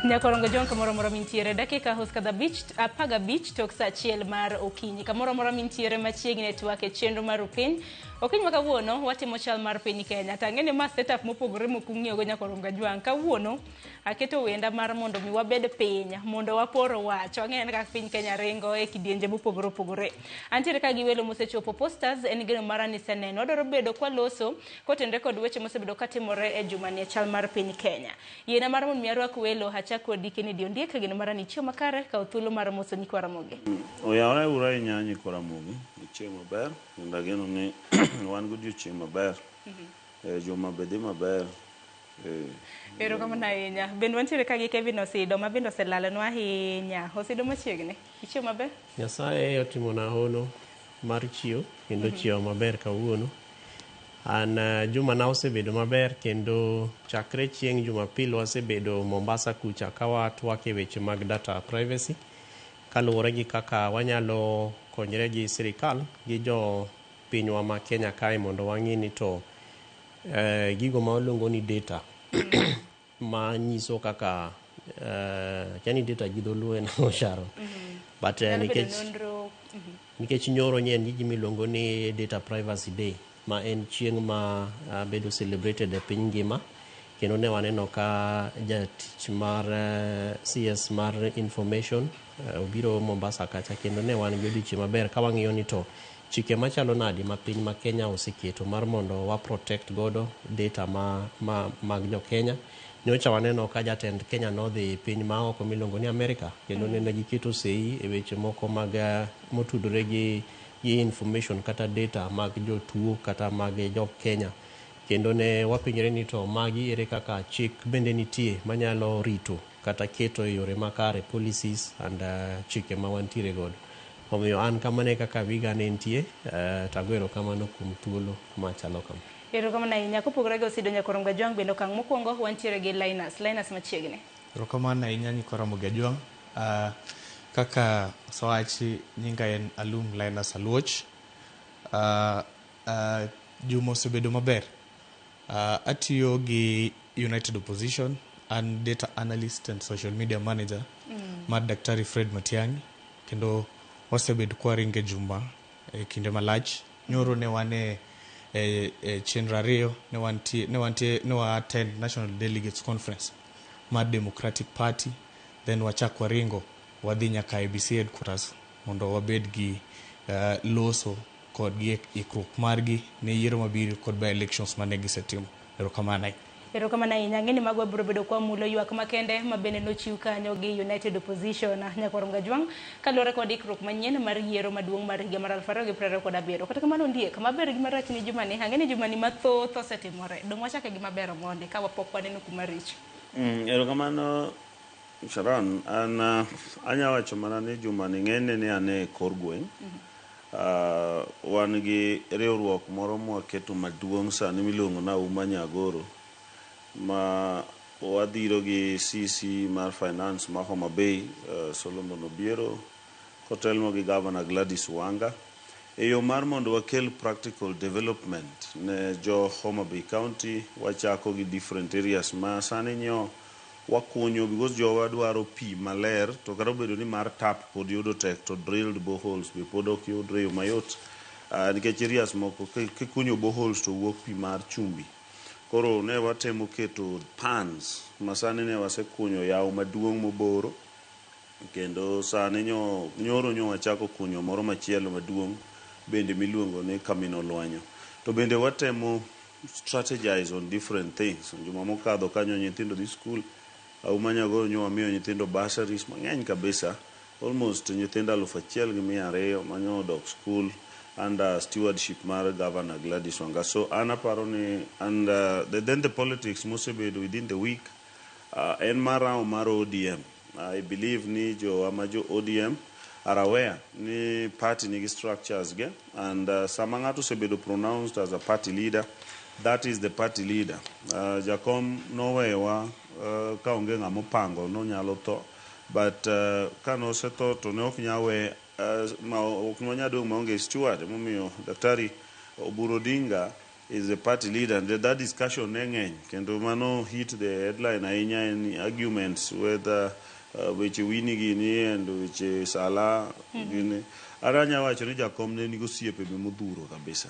Nyakorongo John kamoro amora mintiere dakika hoskadha abich apaga abich tok saa achiel mar okinyi kamoro amora mintiere machiegni e twak e chenro mar Upiny. Okinyi ma kawuono watimo chal mar piny Kenya to ang'e ni ma setup mopogore mok ung'iyogo Nyakorongo Ajwang'. Kawuono aketo wenda mar mondo mi wabed piny mondo wapor wach. Wang'e kaka piny Kenya ringo e kidienje mopogore opogore. Antiere ka gi welo mosechopo posters en geno mara ni iseneno. Wadwaro bedo kwaloso kotenore kod weche mosebedo katimore e jumani e chal mar piny Kenya. Yiena mar mondo mi arwak welo achak kodi Kennedy Ondiek geno mara ni ichiew makare kaw thuolo mar moso nyikwa Ramogi. Oyawore uru ahinya nyikwa Ramogi, ichiew maber kendo ageno ni wan godiochieng' maber. Juma be dhi maber. Erokamano ahinya. Bende wantiere ka gi Kevin Osido ma bende oselalonwa ahinya. Osido machiegni. Ichiew maber? Nyasaye otimona hono mar chiew kendo chiewo maber kawuono. An juma na osebedo maber kendo chakre chieng' Jumapil wasebedo Mombasa kucha ka watwak e weche mag data privacy kaluwore gi kaka wanyalo konyre gi sirikal gi jo pinywa ma Kenya kae mondo wang'i ni to gigo ma waluongo ni data ma nyiso kaka akia ni data gi dholuo en ang'o Sharon but Nyalo bedo nikech nonro. nikech nyoro nye en gi gima iluongo ni data privacy day ma en chieng' ma bedo celebrated e piny ngima kendo ne waneno ka jatich mar CS mar information obiro Mombasa kacha kendo ne wan gi odiochieng' maber ka wang'iyo ni to chike machalo nadi ma piny ma Kenya oseketo mar mondo wa protect godo data ma mag jo Kenya. Nyocha waneno ka jatend Kenya nodhi piny ma oko miluongo ni America kendo nene giketo sei e weche moko mag motudore gi information kata data mag jotuo kata mag jo Kenya. Kendo ne wapenjore ni to magi ere kaka chik bende nitie manyalo rito kata keto e yore makare policies and chike ma wantiere godo. Omiyo an kamano e kaka wiga ne nitie to ago erokamano kuom thuolo machalo kama. Erokamano ahinya. Kopogore gi Osido Nyakorom Gajwang' bende okang' mokwongo wantiere gi Linus. Linus machiegni. Erokamano ahinya nyikwa Ramogi Ajwang'. Kaka osewachi nyinga en Alum Linus Aluoch. Juma osebedo maber. Atiyo gi United Opposition, an data analyst and social media manager mar Daktari Fred Matiang'i kendo wasebedo kwaringo e juma e kinde malach. Nyoro ne wan e chenro ariyo, ne wantie, ne wantie, ne wa attend National Delegates Conference mar Democratic Party, then wachak waringo wadhi nyaka IEBC headquarters mondo wabed gi loso kodgi e ikruok margi ne yiero mabiro kod by elections mane gisetimo. Erokamano ahinya. Erokamano ahinya. Ang'e ni mago wabiro bedo kwamulo ywak makende ma bende nochiw kanyo gi United Opposition Nyakorom Gajwang' kaluwore kod ikruok manyien mar yiero maduong' mar higa mar 2027. Kata kamano Ondiek, maber gi marach ni jumani, ang'e ni jumani mathoth osetimore. Dong' wachake gi maber mondi ka pok waneno kuma richo. Erokamano Sharon, an anya wacho mana ni jumani ng'enyne ne an e kor gweng'. Wan gi riwruok moro mwaketo maduong' sani miluongo ni Auma Nyagoro ma wadhiro gi CC mar Finance ma Homa Bay Solomon Obiero kotelnwa gi Governor Gladys Wanga e yo mar mondo wakel practical development ne jo Homa Bay County. Wachako gi different areas ma sani nyo wakunyo because jowa dwaro pi maler to kata obedo ni mar tap pod yudo tek to drilled boreholes be pod ok yudre e yo mayot nikech areas moko kikunyo boreholes to wuok pi mar chumbi. Koro ne watemo keto pans ma sani ne wasekunyo yawo maduong' moboro kendo sani nyo nyoro nyo wachako kunyo moro machielo maduong' bende miluongo ni Kamino Lwanyo. To bende watemo strategize on different things. Juma mokadho kanyo nyithindo dhi skul, Auma Nyagoro nyo wamiyo nyithindo bursaries mang'eny kabisa, almost nyithindo 1200 manyo odok skul under stewardship mar Governor Gladys Wanga. So an aparo ni and then the politics mosebedo within the week en mar round mar ODM. I believe ni jowa ma jo ODM are aware ni party nigi structures ge and sama ng'ato osebedo pronounced as a party leader That is the party leader. Jakom nowewa ka onge ng'ama opango nonyalo tho. But ka nosetho to ne ok nyal we ma ok wanyal dong' maonge steward. Emomiyo Daktari Oburu Odinga is the party leader and that discussion ne ng'eny kendo mano hit the headline ahinya in arguments whether weche Winnie gini and weche Sala gini. An anya wacho ni jakom ne nigi osiepe be modhuro kabisa.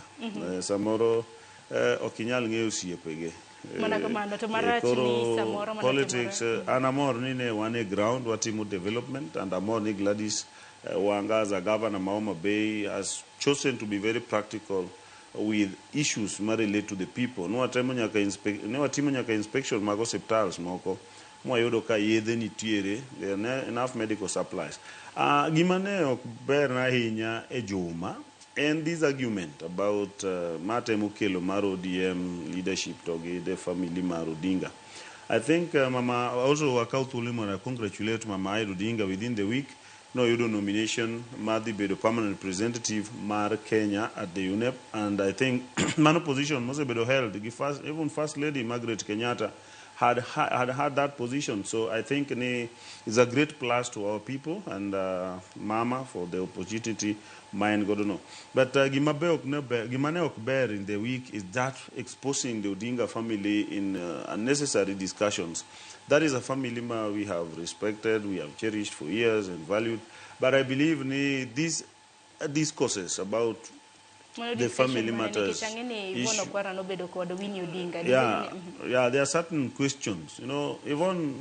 Samoro ok inyal ng'eyo osiepege. Mana kamano, to marach Koro ni samoro mana politics, timore. An amor ni ne wan e ground watimo development and amor ni Gladys Wanga as a governor ma Homa Bay has chosen to be very practical with issues ma relate to the people. Ne watimo nyaka inspection mag osiptals moko mwayudo ka yedhe nitiere, there are enough medical supplies. Gima ne ok berna ahinya e juma en this argument about matemo kelo mar ODM leadership to gi the family mar Odinga. I think Mama also akaw thuolo mondo congratulate Mama Ida Odinga. Within the week noyudo nomination mar dhi bedo permanent representative mar Kenya at the UNEP, and I think mano position mosebedo held gi first, even First Lady Margaret Kenyatta had had that position. So I think ni is a great plus to our people and Mama for the opportunity ma en godo no. But gima be ok ne ber, gima ne ok ber in the week is that exposing the Odinga family in unnecessary discussions. That is a family ma we have respected, we have cherished for years and valued. But I believe ni these discourses about Mano the discussion family mane, matters nikech ang'e ni Yvonne issue. Okwara nobedo kod Winnie Odinga. Yeah, there are certain questions. Yvonne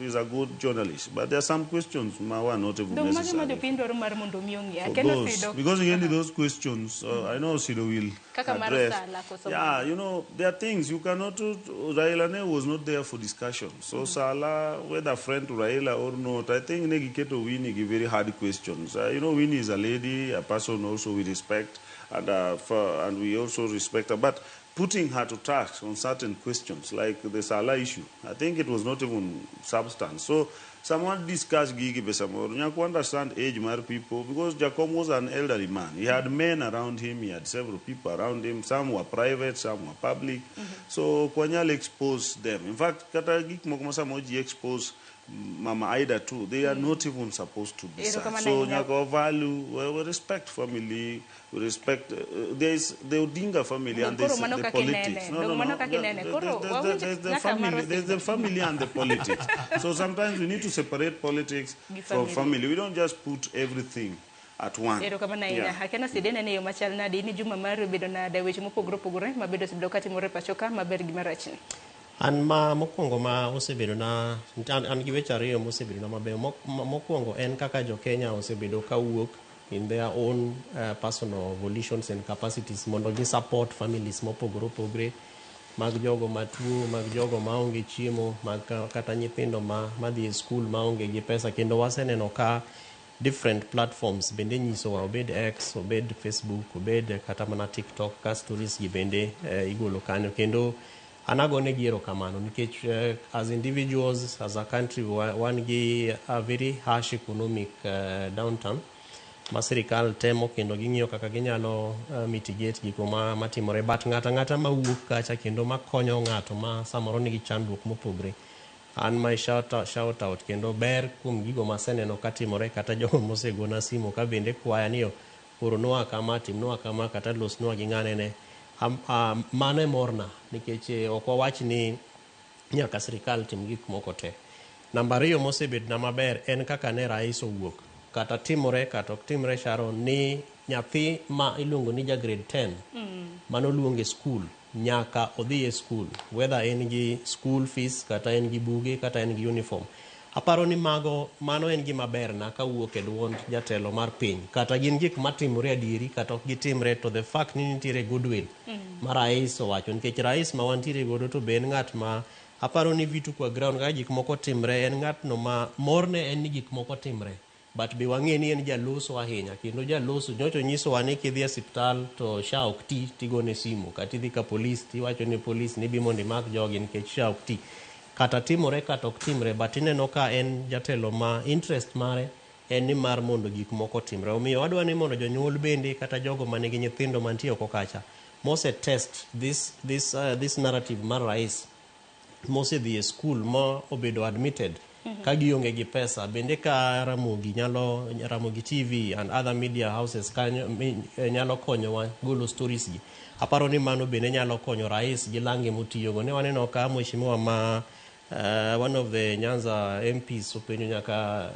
is a good journalist, but there are some questions ma were not even Dong mage ma necessary. jopiny dwaro mar mondo mi ong'e. For Akeno those, Sido. because again, those questions, I know Sido will Kaka mar address. Sala koso Yeah, mano. there are things you cannot. Raila ne was not there for discussion. So Sala, whether friend to Raila or not, I think ne giketo Winnie give very hard questions. Winnie is a lady, a person also we respect, and we also respect her. But putting her to task on certain questions, like the Sala issue, I think it was not even substance. So someone discuss gigi be samoro. Nyaka understand age mar people, because Jakom was an elderly man. He had men around him, he had several people around him. Some were private, some were public. So ok wanyal expose them. In fact, kata gik moko ma samoro ji expose Mama Ida too, they are not even supposed to be such. Erokamano So ahinya. nyaka value, we respect family, we respect, there is the Odinga family and Koro there's mano the kaka politics. inene. Dong mano kaka inene. Koro wawinjo There's the nyaka family, mar there's the Osido. family and the politics. So sometimes we need to separate politics Gi from family. family. We don't just put everything at one. Erokamano ahinya. Akena Sido nene yo machal nade ni juma mar obedo nade weche mopogore opogore mabedo osebedo katimore e pacho ka maber gi marach ni. An ma mokwongo ma osebedo na an gi weche ariyo mosebedo na mabeyo. Mokwongo en kaka jo Kenya osebedo ka wuok in their own personal volitions and capacities mondo gi support families mopogore opogore mag jogo matuo, mag jogo maonge chiemo, mag kata nyithindo ma madhi e skul maonge gi pesa. Kendo waseneno ka different platforms bende nyisowa, obed X, obed Facebook, obed kata mana TikTok, ka stories gi bende igolo kanyo. Kendo an agonegi erokamano nikech as individuals, as a country, wan gi a very harsh economic downturn ma sirikal temo kendo ging'iyo kaka ginyalo mitigate gigo ma matimore, but ng'ato ang'ata mawuok kacha kendo makonyo ng'ato ma samoro nigi chandruok mopogre, an my shout out kendo ber kuom gigo maseneno katimore, kata jogo mosegona simu ka bende kwaya ni oronwa kama, timnwa kama, kata losnwa gi ng'ane ne. Mano e morna nikech ok wawach ni nyaka sirikal tim gik moko te. Namba ariyo mosebedna maber en kaka ne rais owuok, kata timore kata ok timre, Sharon, ni nyathi ma iluongo ni ja grade 10 manoluong e skul nyaka odhi e skul, whether en gi school fees, kata en gi buge, kata en gi uniform. Aparo ni mago mano en gima berna kawuok e duond jatelo mar piny, kata gin gik matimore adieri kata ok gitimre, to the fact ni nitiere goodwill ma rais owacho, nikech rais ma wantiere godo to be en ng'at ma aparo ni vitu kwa ground kaka gik moko timre, en ng'atno ma morne en ni gik moko timre, but be wang'e ni en jaloso ahinya, kendo jaloso nyocha onyisowa ni kidhi e osiptal to SHA ok ti, tigone simu, kata idhi ka polis tiwacho ne polis ni bi mondo imak jogi nikech SHA ok ti. Kata timore kata ok timre, but ineno ka en jatelo ma interest mare en ni mar mondo gik moko timre. Omiyo wadwa ni mondo jonyuol bende kata jogo manigi nyithindo mantie oko kacha mondo Mose test this narrative mar rais mosedhi e school ma obedo admitted ka gionge gi pesa bende ka Ramogi nyalo Ramogi TV and other media houses kanyo nyalo konyowa golo stories gi aparo ni mano bende nyalo konyo rais gi lange motiyogo ne waneno ka mheshimiwa ma one of the Nyanza MPs openjo nyaka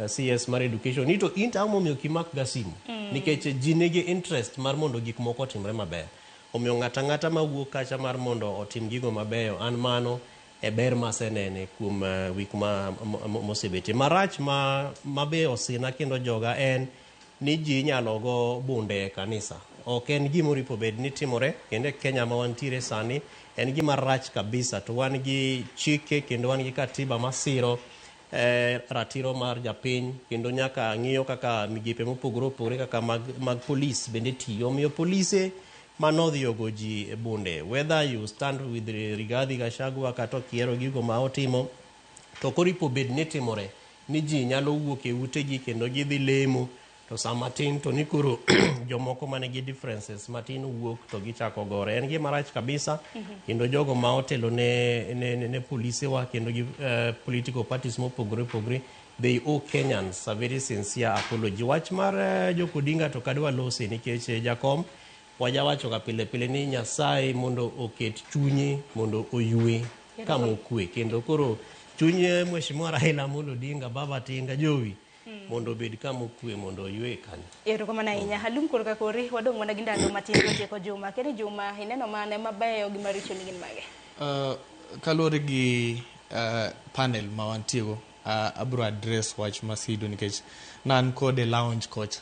CS mar education ni to in to ang'o momiyo ok imak ga simu nikech ji nigi interest mar mondo gik moko otimre maber omiyo ng'ata ang'ata mawuok kacha mar mondo otim gigo mabeyo an mano e ber masenene kuom wik ma mosebetie marach ma mabe osina kendo joga en ni ji inyalo go bunde e kanisa ok en gima oripo bed ni timore kendo e Kenya ma wantiere sani en gima rach kabisa to wan gi chike kendo wan gi katiba masiro ratiro mar japiny kendo nyaka ng'iyo kaka migepe mopogore opogore kaka mag polis bende tiyo omiyo polise manodhi ogo ji e bunde whether you stand with Rigathi Gachagua kata ok ihero gigo ma otimo to ok oripo bed ni timore ni ji nyalo wuok e utegi kendo gidhi lemo to sama tin to ni koro jomoko manigi differences matin wuok to gichako gore en gima rach kabisa kendo jogo ma otelo ne polisewa kendo gi political parties mopogore opogore they owe Kenyans a very sincere apology wach mar Joko Odinga to kadwa lose nikech jakom wajawacho ga pile pile ni Nyasaye mondo oket chunye mondo oywe kama okwe kendo koro chuny Mheshimiwa Raila Amolo Odinga Baba Tinga Jowi mondo obed kama okwe mondo oywe kanyo. Erokamano ahinya. Halum korka kori wadong' mana gi ndalo matin watieko juma. Keni juma ineno mane mabeyo gi maricho ni gin mage? Kaluwore gi panel ma wantiego abro address wach Masido nikech ne an kode lounge kocha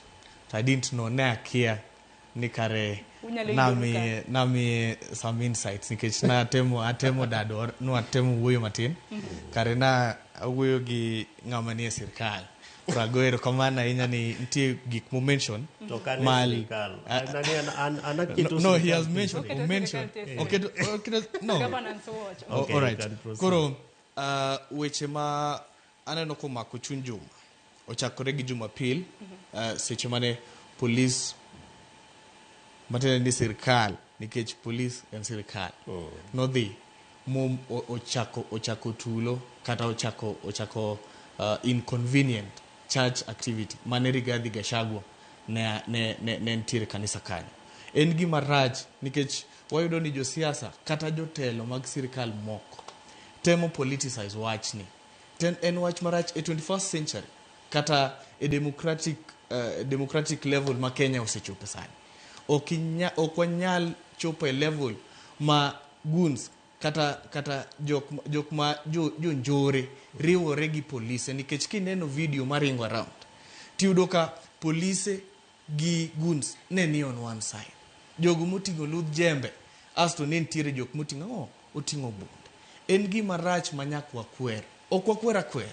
to I didn't know ne akia ni kare Unyalo yudo namiye some insights nikech natemo atemo dado nwatemo wuoyo matin kare na awuoyo gi ng'ama nie sirkal koro ago erokamano ahinya ni nitie gik mo mention To kane sirkal. An aketo no, he sirkal has mentioned Oketo o mention sirkal oketo no Governance watch. Oh, Okay, all right. you can proceed. Koro weche ma aneno komako chuny Juma ochakore gi Jumapil seche mane polis matiende ni sirkal nikech polis en sirkal nodhi mo ochako tulo kata ochako inconvenient church activity mane Rigathi Gachagua ne nitiere kanisa kanyo. En gima rach nikech wayudo ni josiasa kata jotelo mag sirkal moko temo politicize wachni. En wach marach e 21st century kata e democratic level ma Kenya osechopo sani. Ok wanyal chopo e level ma goons kata jok ma jonjore riwore gi polise nikech kineno video maringo around tiyudo ka polise gi goons ne ni on one side jogo moting'o ludh jembe asto ne nitiere jok moting'o ang'o oting'o bunde en gima rach ma nyaka wakwer ok wakwer akwer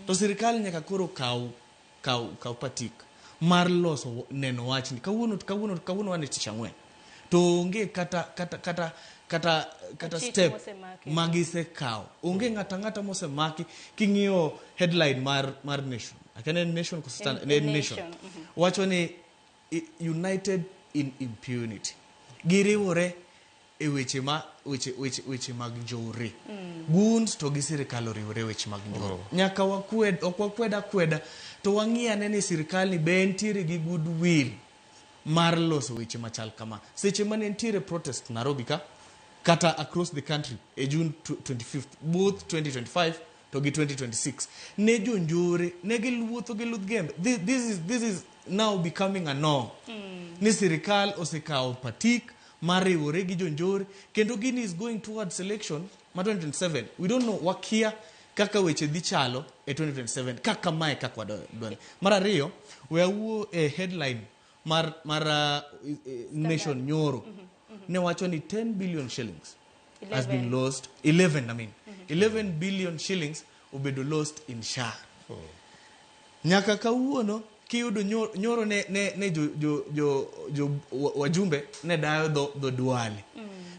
to sirikal nyaka koro kaw patik mar loso neno wachni kawuono wan e tich ang'wen to onge kata Chik step mosemaki. magisekawo onge ng'ata ang'ata mosemaki king'iyo headline mar Nation akia en Nation koso en Nation Nation, wacho ni united in impunity giriwore e weche ma weche weche weche mag njore goons to gi sirikal oriwore e weche mag njore nyaka wakwed ok wakwed akweda to wang'i ane ni sirikal ni be entiere gi goodwill mar loso weche machal kama seche mane nitiere protest Nairobi ka kata across the country e June 25th both 2025 to gi 2026 ne jonjore ne giwuotho gi ludh gembe this is now becoming a norm ni sirikal osekawo patik mar riwore gi jonjore kendo gini is going towards election ma 2027 we don't know wakia kaka weche dhi chalo e 2027 kaka mae kaka wadwani mar ariyo we awuo e headline mar Nation nyoro ne wacho ni 10 billion shillings has been 11. lost 11 I mean 11 billion shillings obedo lost in SHA nyaka kawuono kiyudo nyoro ne jo wajumbe ne dayo dho Duale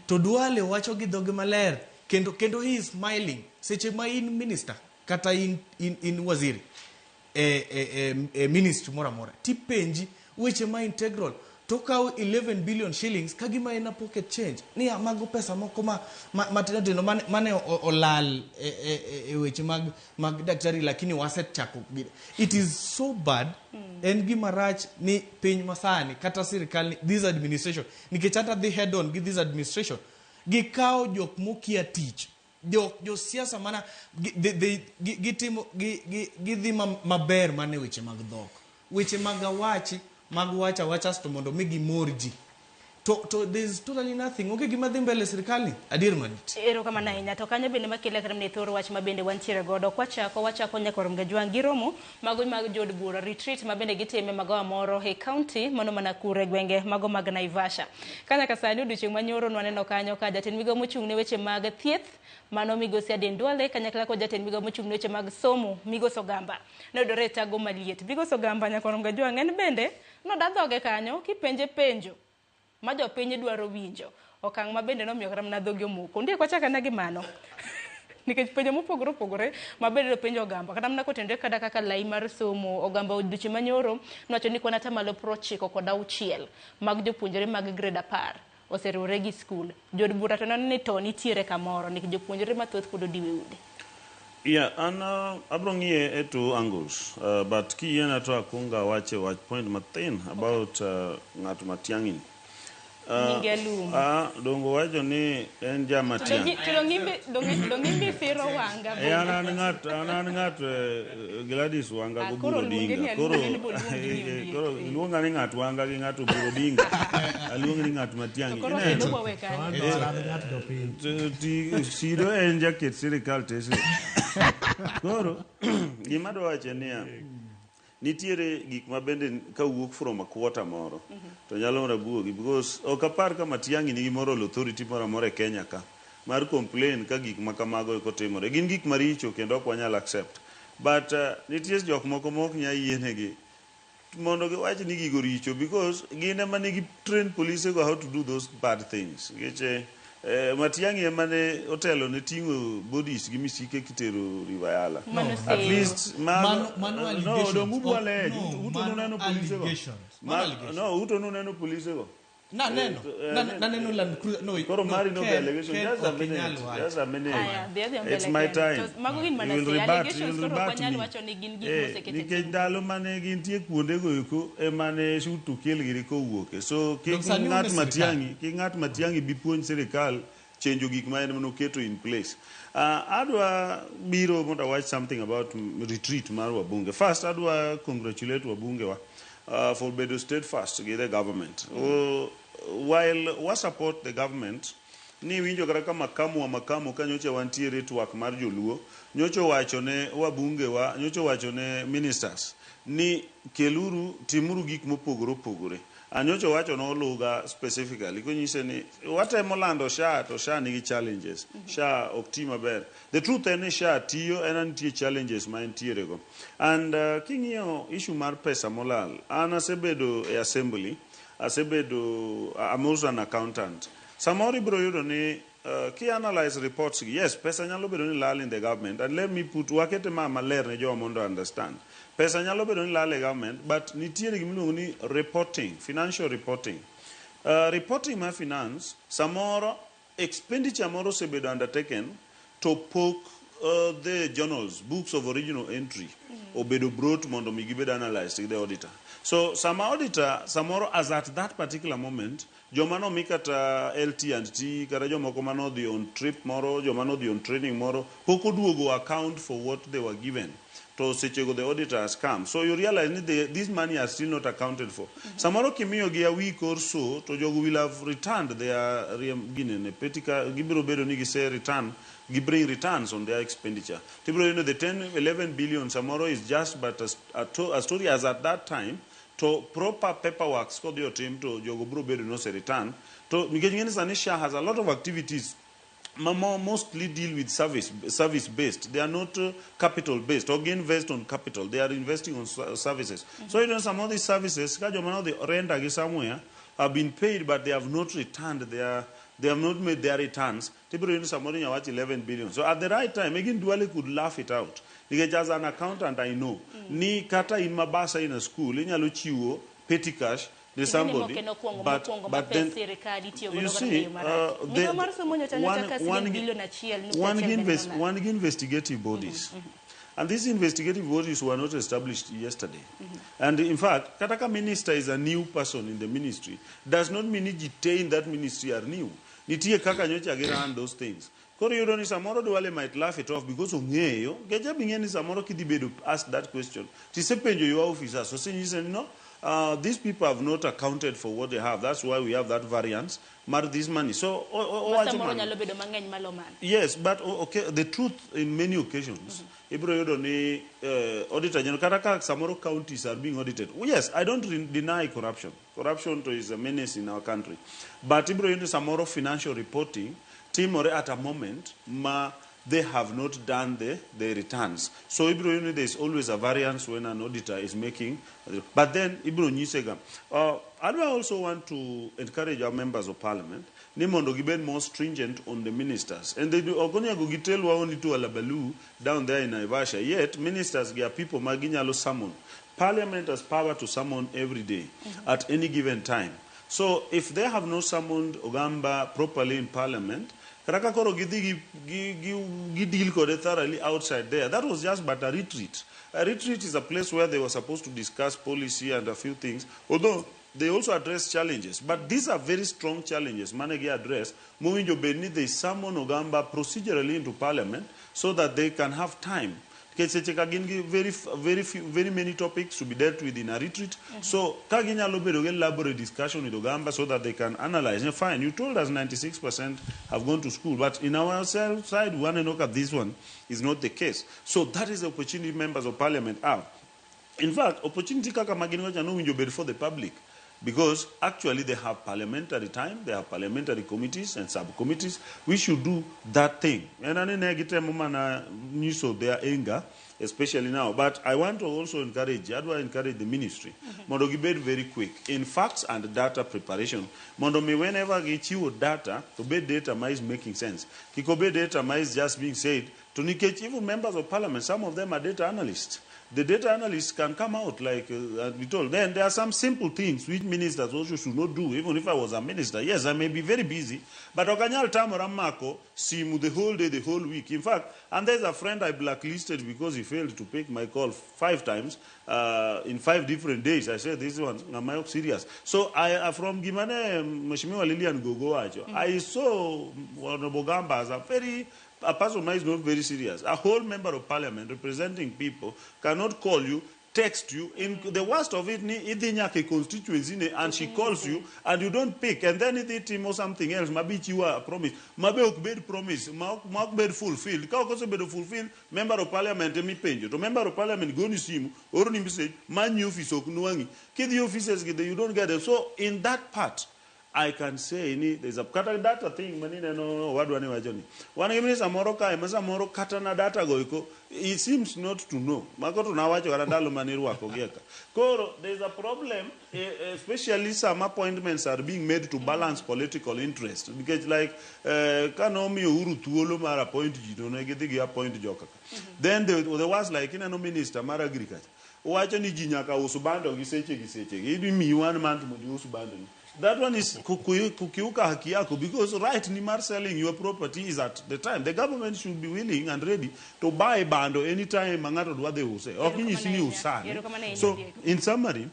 to Duale wacho gi dhoge maler kendo he is smiling seche ma in minister kata in waziri e ministry moro amora tipenji weche ma integral To kawo 11 billion shillings ka gima en a pocket change. Niya mago pesa moko ma matindo tindo mane olal e weche mag daktari, lakini wasechako. It is so bad. En gima rach ni piny masani kata sirikal ni this administration, nikech hata dhi head on gi this administration, gikawo jok mokia tich, jok josiasa mana gitimo gidhi maber mana e weche mag dhok, weche mag awachi mag wacha wacha to mondo mi gimor ji, to there's totally nothing. Onge gima dhi mbele e sirikal ni adier malit. Erokamano ahinya. To kanyo bende makele kata mana e thor wach ma bende wantiere godo. Kwachako, wachako nyaka Mgajwang' gi romo mago mag jood bura, retreat ma bende gitime magawa moro e county mano mana kure gwenge mago mag Naivasha. Ka nyaka sani odiochieng' manyoro nwaneno kanyo ka jatend migao mochung' ne weche mag thieth mano migosi Aden Duale kanyakla kod jatend migao mochung' ne weche mag somo migosi Ogamba noyudore e tago maliet. Migosi Ogamba nyaka Mgajwang' en bende noda dhoge kanyo kipenje penjo ma jopiny dwaro winjo, okang' ma bende nomiyo kata mana dhogi omoko. Ndiek wachakana gi mano nikech penjo mopogore opogore ma bende penjo Ogamba kata mana kotenore kata kaka lai mar somo. Ogamba odiochieng' manyoro nowacho ni kwan 96% mag jopuonjre mag grade 10 oseriwore gi skul. Jood bura to neno ni to nitiere kamoro nikech jopuonjre mathoth pod odiwo e udi. Yeah, an abro ng'iye e two angles, but kiyiena to akwongo awache wach point mathin about ng'at Matiang'i ni. Nyinge Alum. Dongo wacho ni en ja Matiang'i. To dong'imbe siro Wanga. An an ng'at Gladys Wanga go Koro Oburu luonge ni Odinga. Alum, Koro en boluongi ni Ondiek. Koro iluonga ni ng'at Wanga gi ng'at Oburu Odinga. Aluongi ni ng'at To Matiang'i. koro Ineno? kendo wawe kanyo. An ng'at jopiny. Sido en jaket sirikal tesre. Koro gima adwa wacho en niya, nitiere gik ma bende kawuok from a quarter moro to nyalo mana buogi, because ok apar ka Matiang'i nigi moral authority moro amora e Kenya ka mar complain ka gik ma kamago eko timore. Gin gik maricho kendo ok wanyal accept. But nitie jok moko ma ok nyal yienegi mondo giwach ni gigo richo, because gin ema negi train police go how to do those bad things. Nikech Matiang'i ema ne otelo ne ting'o bodies gi misike kitero River Yala. Mano At seyo. least mago Mano no, allegations. dong ubwale No, uto mano nuneno police go. allegations. Mano allegations. No, uto nuneno police go. Naneno. Naneno Land Cruiser. No, Koro no, mari no Ken, allegation. Ken Just a ok minute. inyal wacho. Just a minute. Aya, dhi adhi mbele It's my Ken. time. To mago gin mana You will say rebut, you allegations, will koro ok rebut wanyal me. wacho ni gin gik mosekete Nikech tim. ndalo mane gintie kuondego eko ema ne shoot to kill giri kowuoke. So kik Dong sani ng'at un e sirikal. Matiang'i, kik ng'at Matiang'i bi puonj sirikal chenjo gik ma en manoketo in place. Adwa biro mondo awach something about retreat mar wabunge. First, adwa congratulate wabunge wa for bedo steadfast gi the government. While wa support the government, ni winjo kata ka makamu wa makamu ka nyocha wantiere twak mar joluo, nyocha owacho ne wabunge wa, nyocha owacho ne ministers ni keluru timuru gik mopogore opogore. Anyocha owacho ne Oluga specifically konyise ni watemo lando SHA to SHA nigi challenges. SHA ok ti maber. The truth en ni SHA tiyo en nitie challenges ma entiere go. And king'iyo issue mar pesa molal, an asebedo e assembly, asebedo, I'm also an accountant. Samoro ibiro yudo ni ki analyze reports gi, yes, pesa nyalo bedo ni lal in the government, and let me put wakete ma maler ne jowa mondo understand. Pesa nyalo bedo ni lal e government, but nitiere gimiluongo ni reporting, financial reporting. Reporting mar finance, samoro expenditure moro osebedo undertaken to pok the journals, books of original entry obedo brought mondo mi gibed analyzed gi the auditor. So sama auditor samoro as at that particular moment, joma nomi kata LT and T kata jomoko manodhi on trip moro, joma nodhi on training moro, pok oduogo account for what they were given. To sechego the auditor has come. So you realize ni this money are still not accounted for. Samoro kimiyogi a week or so, to jogo will have returned their ginene, petty gibiro bedo ni gise return, gi bring returns on their expenditure. Tibiro yudo the 10, 11 billion samoro is just but a story as at that time, to proper paperwork kodhi otim to jogo biro bedo ni ose return. To nikech ng'eni sani SHA has a lot of activities ma mostly deal with service based. They are not capital based or invest on capital. They are investing on services. So some of these services, ka joma nodhi render gi somewhere have been paid, but they have not returned their, they have not made their returns. Tibiro yudo samoro inya wach 11 billion. So at the right time, again, Duale could laugh it out. Nikech as an accountant, I know, ni kata in Mabasa in a school, inyalo chiwo petty cash. Ni somebody, but then you see, one investigative bodies. And these investigative bodies were not established yesterday. And in fact, Kataka minister is a new person in the ministry. Does not mean ji in that ministry are new. Nitie kaka nyocha gi run those things. Koro yudo ni samoro Duale might laugh it off because ong'eyo. Geja bing'e ni samoro kidhi bedo ask that question. Tisepenjo your officers. So senyise ni no, these people have not accounted for what they have. That's why we have that variance. Mar this money. So, yes, but okay, the truth in many occasions, ibro yudo ni auditor general, kata ka samoro counties are being audited. Oh, yes, I don't deny corruption. Corruption is a menace in our country. But ibro yudo samoro financial reporting, timore at a moment, ma they have not done the returns. So ibro yudo there is always a variance when an auditor is making. But then ibro nyisega. I also want to encourage our members of parliament ni mondo gibed more stringent on the ministers. And they do okonego gitel only to Alabalu down there in Naivasha. Yet ministers are people maginyalo summon. Parliament has power to summon every day at any given time. So if they have not summoned Ogamba properly in parliament, Karaka koro gidhi gi deal kode thoroughly outside there. That was just but a retreat. A retreat is a place where they were supposed to discuss policy and a few things, although they also address challenges. But these are very strong challenges. Manegi address. Mowinjo bed ni they summon Ogamba procedurally into parliament so that they can have time. Very, very few, very many topics to be dealt with in a retreat. So, ka ginyalo bedo gi elaborate discussion with Ogamba so that they can analyze. Now, fine, you told us 96% have gone to school, but in our side, we want to look at this one is not the case. So that is the opportunity members of parliament have. In fact, opportunity kaka magin wacho no winjo bed for the public. Because actually they have parliamentary time, they have parliamentary committees and subcommittees. We should do that thing. And I nyiso their anger, especially now. But I want to also encourage, I want to encourage the ministry. Mondo gibed very quick in facts and data preparation. Mondo mi whenever gichiwo data, to be data ma is making sense. Kik obed data ma is just being said. To nikech even members of parliament, some of them are data analysts. The data analysts can come out like we told. Then there are some simple things which ministers also should not do. Even if I was a minister, yes, I may be very busy, but okanyal tamora mako simu the whole day, the whole week. In fact, and there's a friend I blacklisted because he failed to pick my call 5 times in 5 different days. I said, this one, am I serious? So I from Gimane, Mheshimiwa Lilian Gogo Acho, I saw Honorable Gamba as a person who is not very serious. A whole member of parliament representing people cannot call you, text you. In the worst of it, ni idhi nyaka constituency ne, and she calls you and you don't pick. And then idhi timo something else. Maybe you are a promise. Maybe ok bed promise. Ma ok bed fulfilled. Ka ok osebedo fulfilled, member of parliament emi penjo. To member of parliament goni simu, oroni message, manyi office ok nuangi. Kidhi offices you don't get it. So in that part, I can say ni there's a kata data thing mani no wadwa ni wacho ni. Wan gi minister moro kae ma samoro kata na data go eko he seems not to know. Mago to nawacho kata ndalo mane irwako gi eka. Koro there's a problem, especially some appointments are being made to balance political interest. Because like kano miyo Uhuru thuolo mar appoint ji to ne gidhi gi appoint joka ka. Then there was like ineno minister mar agriculture. Owacho ni ji nyaka us bando gi seche gi seche. Idhi miyi 1 month mondo ius bando ni. That one is kukiuka haki yako, because right ni mar selling your property is at the time. The government should be willing and ready to buy bando anytime ng'ato dwa dhi use. Ok inyisi ni usane. So in summary,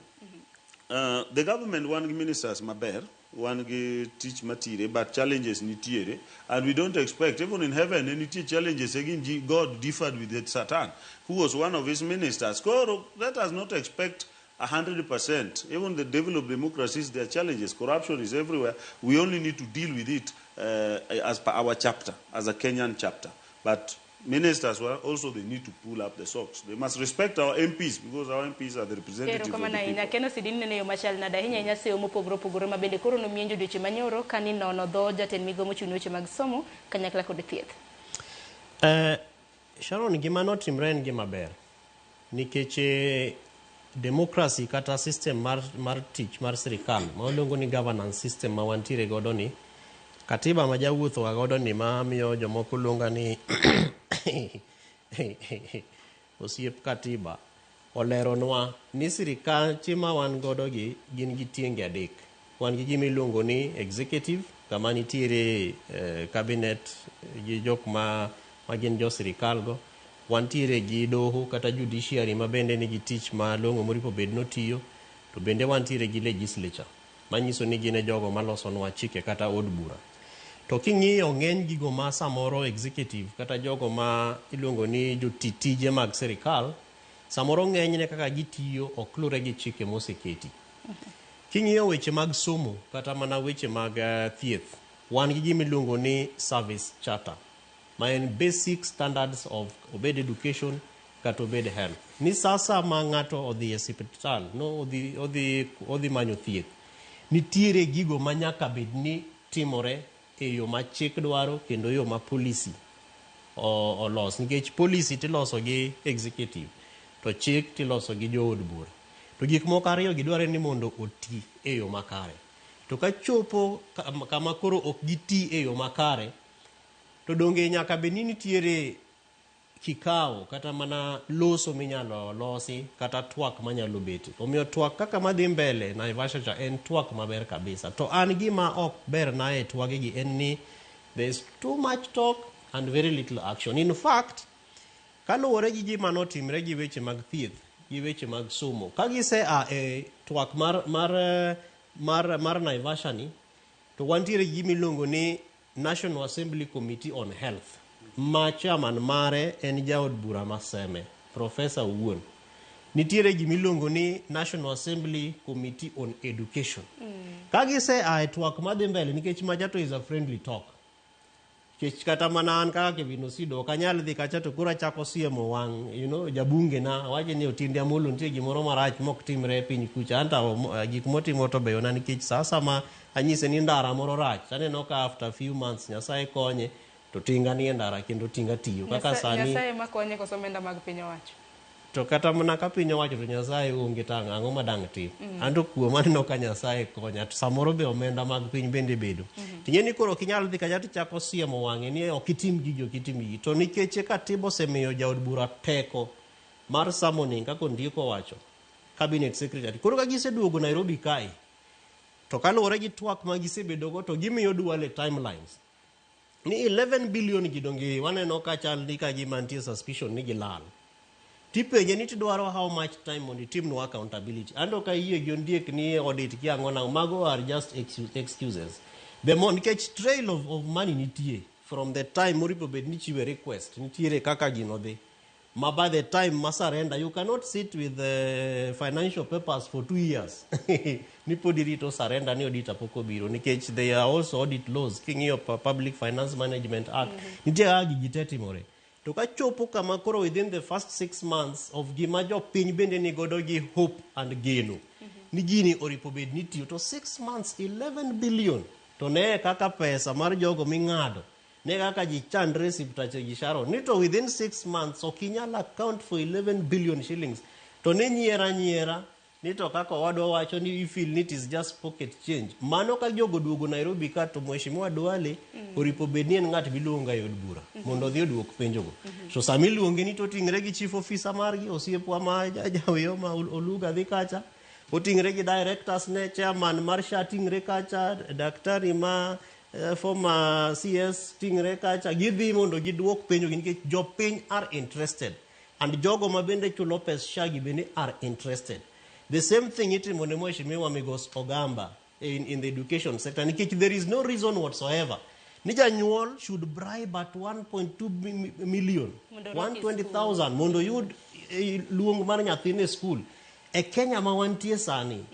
the government wan gi ministers maber, wan gi tich matire, but challenges nitiere, and we don't expect, even in heaven, nitie challenges. Again, God differed with Satan, who was one of his ministers. Koro, let us not expect 100%. Even the developed democracies, there are challenges. Corruption is everywhere. We only need to deal with it as per our chapter, as a Kenyan chapter. But ministers, well, also they need to pull up the socks. They must respect our MPs, because our MPs are the representatives of the people. Keno sidin ne yo machal nade ahinya ahinya seyo mopogore opogore ma bende koro nomienjo dweche manyoro kani nono dho jatend migawo mochung' ne weche mag somo kanyakla kod thieth. Sharon, gima notimre en gima ber nikech democracy kata system mar tich mar sirikal ma waluongo ni governance system ma wantiere godo ni, katiba ma jawuotho ga godo ni ma miyo jomoko luonga ni osiep katiba. Oleronwa ni sirikache ma wan godo gi gin gi tienge adek. Wan gi gima iluongo ni executive, kama nitiere cabinet gi jok ma gin jo sirikal go. Wantiere gi doho kata judiciary ma bende nigi tich malong'o moripo bed notiyo. To bende wantiere gi legislature, manyiso ni gin e jogo malosonwa chike kata od bura. To king'iyo ng'eny gigo ma samoro executive kata jogo ma iluongo ni joti tije mag sirikal, samoro ng'enyne kaka gitiyo ok lure gi chike moseketi. King'iyo weche mag somo kata mana weche mag thieth, wan gi gima iluongo ni service charter, ma en basic standards of obed education kata obed health. Ni sasa ma ng'ato odhi e siptal, no odhi manyo thieth, nitiere gigo ma nyaka bed ni timore e yo ma chik dwaro kendo yo ma policy olos. Nikech policy tiloso gi executive, to chik tiloso gi jood bura. To gik moko ariyo gi dware ni mondo oti e yo makare. To ka chopo kama koro ok giti e yo makare, to donge nyaka bed ni nitiere kikao kata mana loso minyalo losi kata twak manyalo betie. Omiyo twak kaka madhi mbele Naivasha cha en twak maber kabisa. To an gima ok berna e twagegi en ni there is too much talk and very little action. In fact, kaluwore gi gima notimre gi weche mag thieth gi weche mag somo, ka gise a e twak mar Naivasha ni, to wantiere gi gima iluongo ni National Assembly Committee on Health, ma chairman mare en jaod bura ma Seme, Professor Owuon. Nitiere gima iluongo ni National Assembly Committee on Education. Ka gise a e twak madhi mbele, nikech macha to is a friendly talk. Nikech kata mana an kaka Kevin Osido ok anyal dhi kacha to koro achako siemo wang' jabunge na awacho ni Otiende Amollo nitie gimoro marach mok timre e piny kucha anto gik motimo to beyona nikech sa asama anyise ni ndara moro rach aneno ka after few months Nyasaye konye to tinga nie ndara kendo tinga tiyo kaka sani. Nyasaye makonye koso omenda mag piny owacho? To kata mana ka piny owacho to Nyasaye onge to ang'o ma dang' tim? Anto kuom aneno ka Nyasaye konya to samoro be omenda mag piny bende bedo. Ting'e ni koro ok inyal dhi kacha tichako siemo wang'e ni ok itim gigi ok itim gigi. To nikech katiba osemiyo jaod bura teko mar summoning kaka ondiko owacho cabinet secretary. Koro ka giseduogo Nairobi kae to kaluwore gi twak ma gisebedogo to gimiyo Duale timelines. Ni 11 billion gi donge waneno ka chal ni ka gima nitie suspicion ni gilal. Tipenje ni tidwaro how much time mondo itimnwa accountability. Anto ka iyie gi ondiek ni audit ki ang'o nang'o, mago are just excuses. The more, nikech trail of money nitie from the time moripo bed ni chiwe request, nitiere kaka gino dhi. Ma by the time ma surrender, you cannot sit with the financial papers for 2 years. Ni pod irito surrender ni auditor pok obiro, nikech they are also audit laws. King'iyo Public Finance Management Act, nitie kaka gigi te timore. To ka chopo kama koro within the first 6 months of gima jopiny bende ni godo gi hope and geno, ni gini oripo bed ni tiyo, to 6 months 11 billion, to ne kaka pesa mar jogo ming'ado, ne kaka ji chandre siptache gi Sharon, ni to within 6 months ok inyal account for 11 billion shillings, to ne nyiera nyiera, ni to kaka owadwa wacho ni you feel it is just pocket change. Mano ka jogo duogo Nairobi ka to Mheshimiwa Duale oripo bed ni en ng'at miluongo e od bura mondo odhi oduok penjogo. So sama iluonge ni to oting're gi chief officer margi, osiepwa ma jawiyo ma Oluga dhi kacha, oting're gi directors ne, chairman mar SHA ting're kacha, daktari ma former CS ting're kacha, gidhi mondo giduok penjogi nikech jopiny are interested. And jogo ma bende chulo pes SHA gi bende are interested. The same thing itimo ne Mheshimiwa Migos Ogamba in the education sector, nikech there is no reason whatsoever ni janyuol should bribe at 1.2 million, Mondo orwaki e 120,000 mondo oyud luong mar nyathine e school. E Kenya ma wantie sani,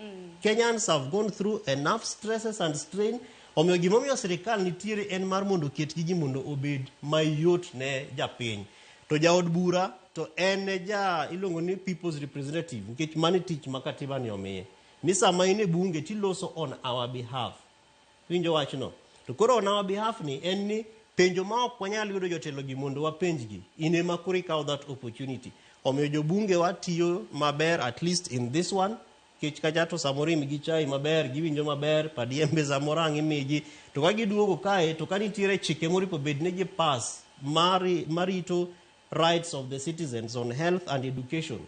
Kenyans have gone through enough stresses and strain. Omiyo gimomiyo sirikal nitiere en mar mondo oket gigi mondo obed mayot ne japiny. To jaod bura to en e ja iluongo ni people's representative, nikech mano e tich ma katiba ni omiye. Ni sama in e bunge tiloso on our behalf. Winjo wachno? To koro on our behalf ni en ni penjo ma ok wanyal yudo jotelo gi mondo wapenjgi. In ema koro ikawo that opportunity. Omiyo jobunge wa tiyo maber at least in this one. Nikech kacha to samoro imigi chai maber, giwinjo maber, padiembe samoro ang' imigi. To ka giduogo kae, to ka nitiere chike moripo bed ni gi pass marito rights of the citizens on health and education.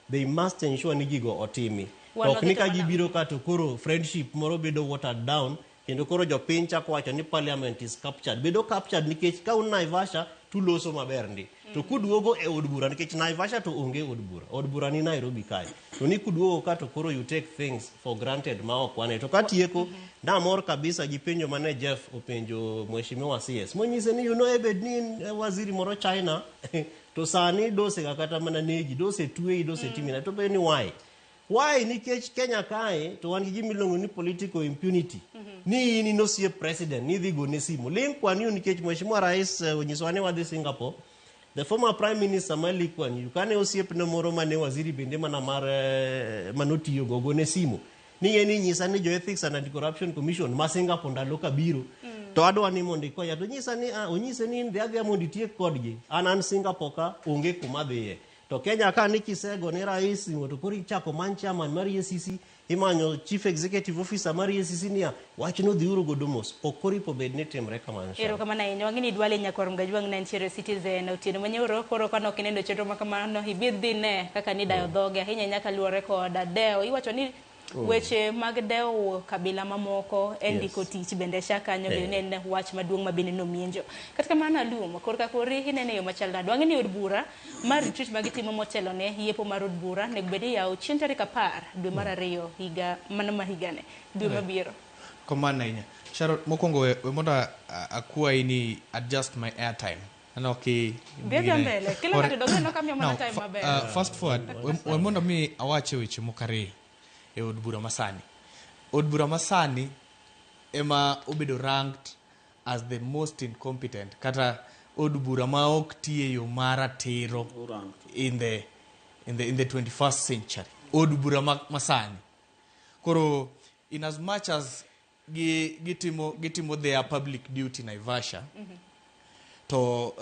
They must ensure ni gigo otimi. Wan To ok ni waketo ka mana- gibiro ka to koro friendship moro bedo watered down kendo koro jopiny chako wacho ni parliament is captured. Bedo captured nikech ka un Naivasha tuloso maber ndi. To kuduogo e od bura nikech Naivasha to onge od bura. Od bura ni Nairobi kae. To ni kuduogo ka to koro you take things for granted ma ok wane. To katieko namor kabisa gi penjo mane Jeff openjo Mheshimiwa CS. Monyise ni you know ebed ni in waziri moro China to sani dosega kata mana negi, dose tweyi, dose timi na to penjo ni why? Why? Nikech Kenya kae to wan gi gima iluongo ni political impunity. Ni in inosiep president, ni idhi gone simu. Ling Kuan Yew nikech Mheshimiwa Rais onyisowa ni wadhi Singapore. The former Prime Minister ma Lee Kuan Yew kane osiepne moro mane waziri bende mana mar manotiyogo ogone simu. Ni en inyisa ni jo Ethics and Anti-Corruption Commission ma Singapore ndalo kabiro to adwa ni mondo ikonya to nyisa ni ah, onyise ni in dhi adhiya mondo itiek kodgi an Singapore ka onge kuma adhiye to Kenya ka ni kisego ne rais simu to koro ichako many chairman mar EACC imanyo chief executive officer mar EACC niya wachno dhiuru godo mos ok oripo bed ni timre kamano Sharon. Erokamano ahinya. Wang'e ni Duale Nyakwar Mgajwang' ne nitiere Citizen otieno manyoro. Koro kane ok ineno chenro ma kamano, ibi dhi ne kaka nidayo dhoge ahinya ahinya kaluwore kod dewo. Iwacho ni weche mag dewo kabila mamoko en ndiko tich bende sha kanyo bende ne en wach maduong' ma bende nomienjo. Kata kamano Alum, korka kori inene yo machal nade? Wang'e ni od bura mar retreat ma gitimo motelo ne yepo mar od bura nego bed ni iyawo chieng' tarik 10 dwe mar 2 higa mano ma higani dwe mabiro. Kamano ahinya. Sharon, mokwongo we mondo akwayi ni adjust my airtime. Aneno ki Dhi adhiya mbele. Kila ng'ato dog neno ka miyo mana time maber. Fast forward, we mondo mi awache weche moko ariyo e od bura masani. Od bura masani ema obedo ranked as the most incompetent kata od bura ma ok ti e yo maratiro in the 21st century. Od bura masani. Koro in as much as gitimo their public duty Naivasha, to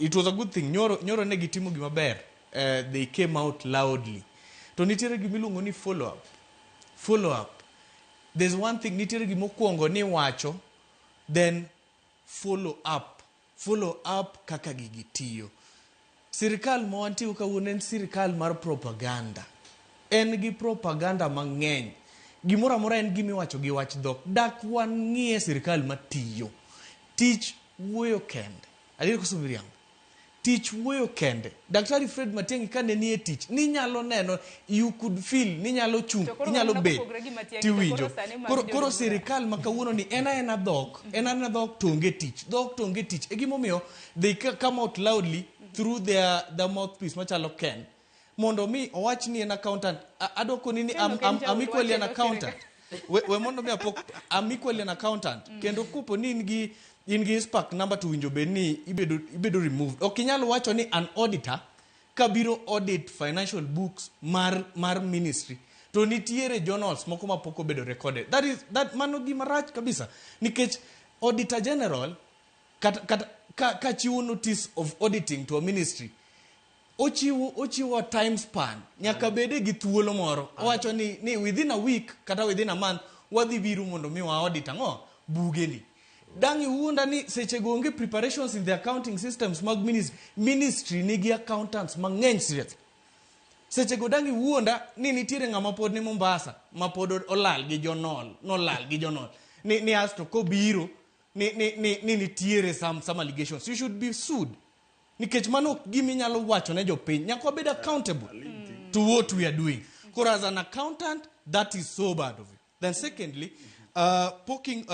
it was a good thing. Nyoro ne gitimo gima ber. They came out loudly. To nitiere gima iluongo ni follow up. Follow up. There's one thing, nitiere gima okuongo ni wacho, then follow up. Follow up kaka gigi tiyo. Sirikal ma wantie kawuono en sirikal mar propaganda. En gi propaganda mang'eny. Gimoro amora en gima iwacho gi wach dhok. Dak wang'iye sirikal matiyo. Tich wuoyo kende. Adier koso miriambo? Tich wuoyo kende. Daktari Fred Matiang'i kane nie tich, ninyalo neno, you could feel, ninyalo chung', To koro inyalo waneno bet, kopogre gi Matiang'i, to tiwinjo. koro sani mag Koro, jood koro bura. sirikal ma kawuono ni en aena dhok, en aena dhok to onge tich, dhok to onge tich. E gimomiyo they come out loudly through their mouthpiece machalo Ken. Mondo mi owach ni en accountant, adwa koni ni Ken ok en I'm jaod equally an wach, en accountant. We mondo mi apok, I'm equally an accountant. Kendo kopo ni in gi spark number to winjo bed ni ibedo removed. Ok inyal wacho ni an auditor kabiro audit financial books mar ministry to nitiere journals moko ma pok obedo recorded. That is that mano gima rach kabisa. Nikech auditor general kata ka chiwo notice of auditing to a ministry, ochiwo time span nyaka bede gi thuolo moro. Owacho ni within a week kata within a month wadhi biro mondo mi wa audit ang'o bugeni. Dang' iwuonda ni seche go onge preparations in the accounting systems mag ministry. Ministry nigi accountants mang'eny seriously. Seche go dang' iwuonda ni nitiere ng'ama pod ni Mombasa ma pod olal gi jonol, nolal gi jonol. Ni asto kobiro ni nitiere some allegations. You should be sued. Nikech mano ok gima inyalo wacho ne jopiny. Nyaka wabed accountable to what we are doing. Koro as an accountant, that is so bad of you. Then secondly, poking,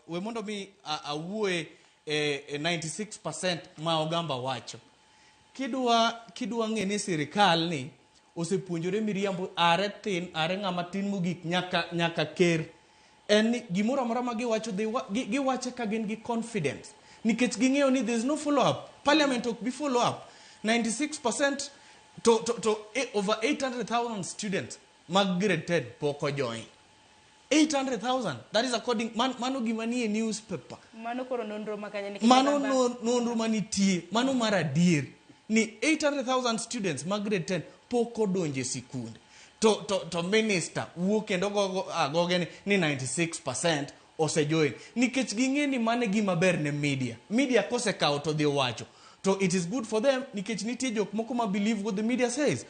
we mondo mi awuoye e 96% ma Ogamba wacho. Kidwa ng'e ni sirikal ni osepuonjore miriambo are thin, are ng'ama tin mogik nyaka ker. En ni gimoro amora ma giwacho, giwache ka gin gi confidence. Nikech ging'eyo ni there is no follow up. Parliament ok bi follow up. 96% to over 800,000 students mag grade 10 pok ojoin. 800,000. That is according, mano gima nie newspaper. Mano koro nonro ma kanye nikech Mano Ogamba- nonro manitie, mano mar adier. Ni 800,000 students mag grade 10 pok odonje sikunde. To minister wuok kendo agoge ni 96% osejoin. Nikech ging'e ni mano e gima ber ne media. Media kosekawo to dhi wacho. To it is good for them nikech nitie jok moko ma believe what the media says.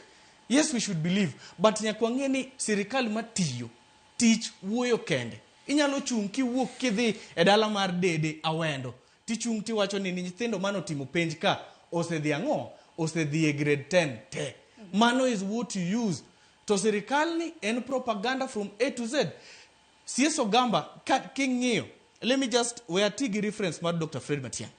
Yes, we should believe, but nyaka wang'e ni sirikal matiyo tich wuoyo kende. Inyalo chung' kiwuok kidhi e dala mar Dede Awendo, tichung' tiwacho ni nyithindo manotimo penj ka osedhi ang'o? Osedhi e grade 10 te. Mano is what you use. To sirikal ni en propaganda from A to Z. CS Ogamba ka king'iyo, let me just we ati gi reference mar Dr. Fred Matiang'i.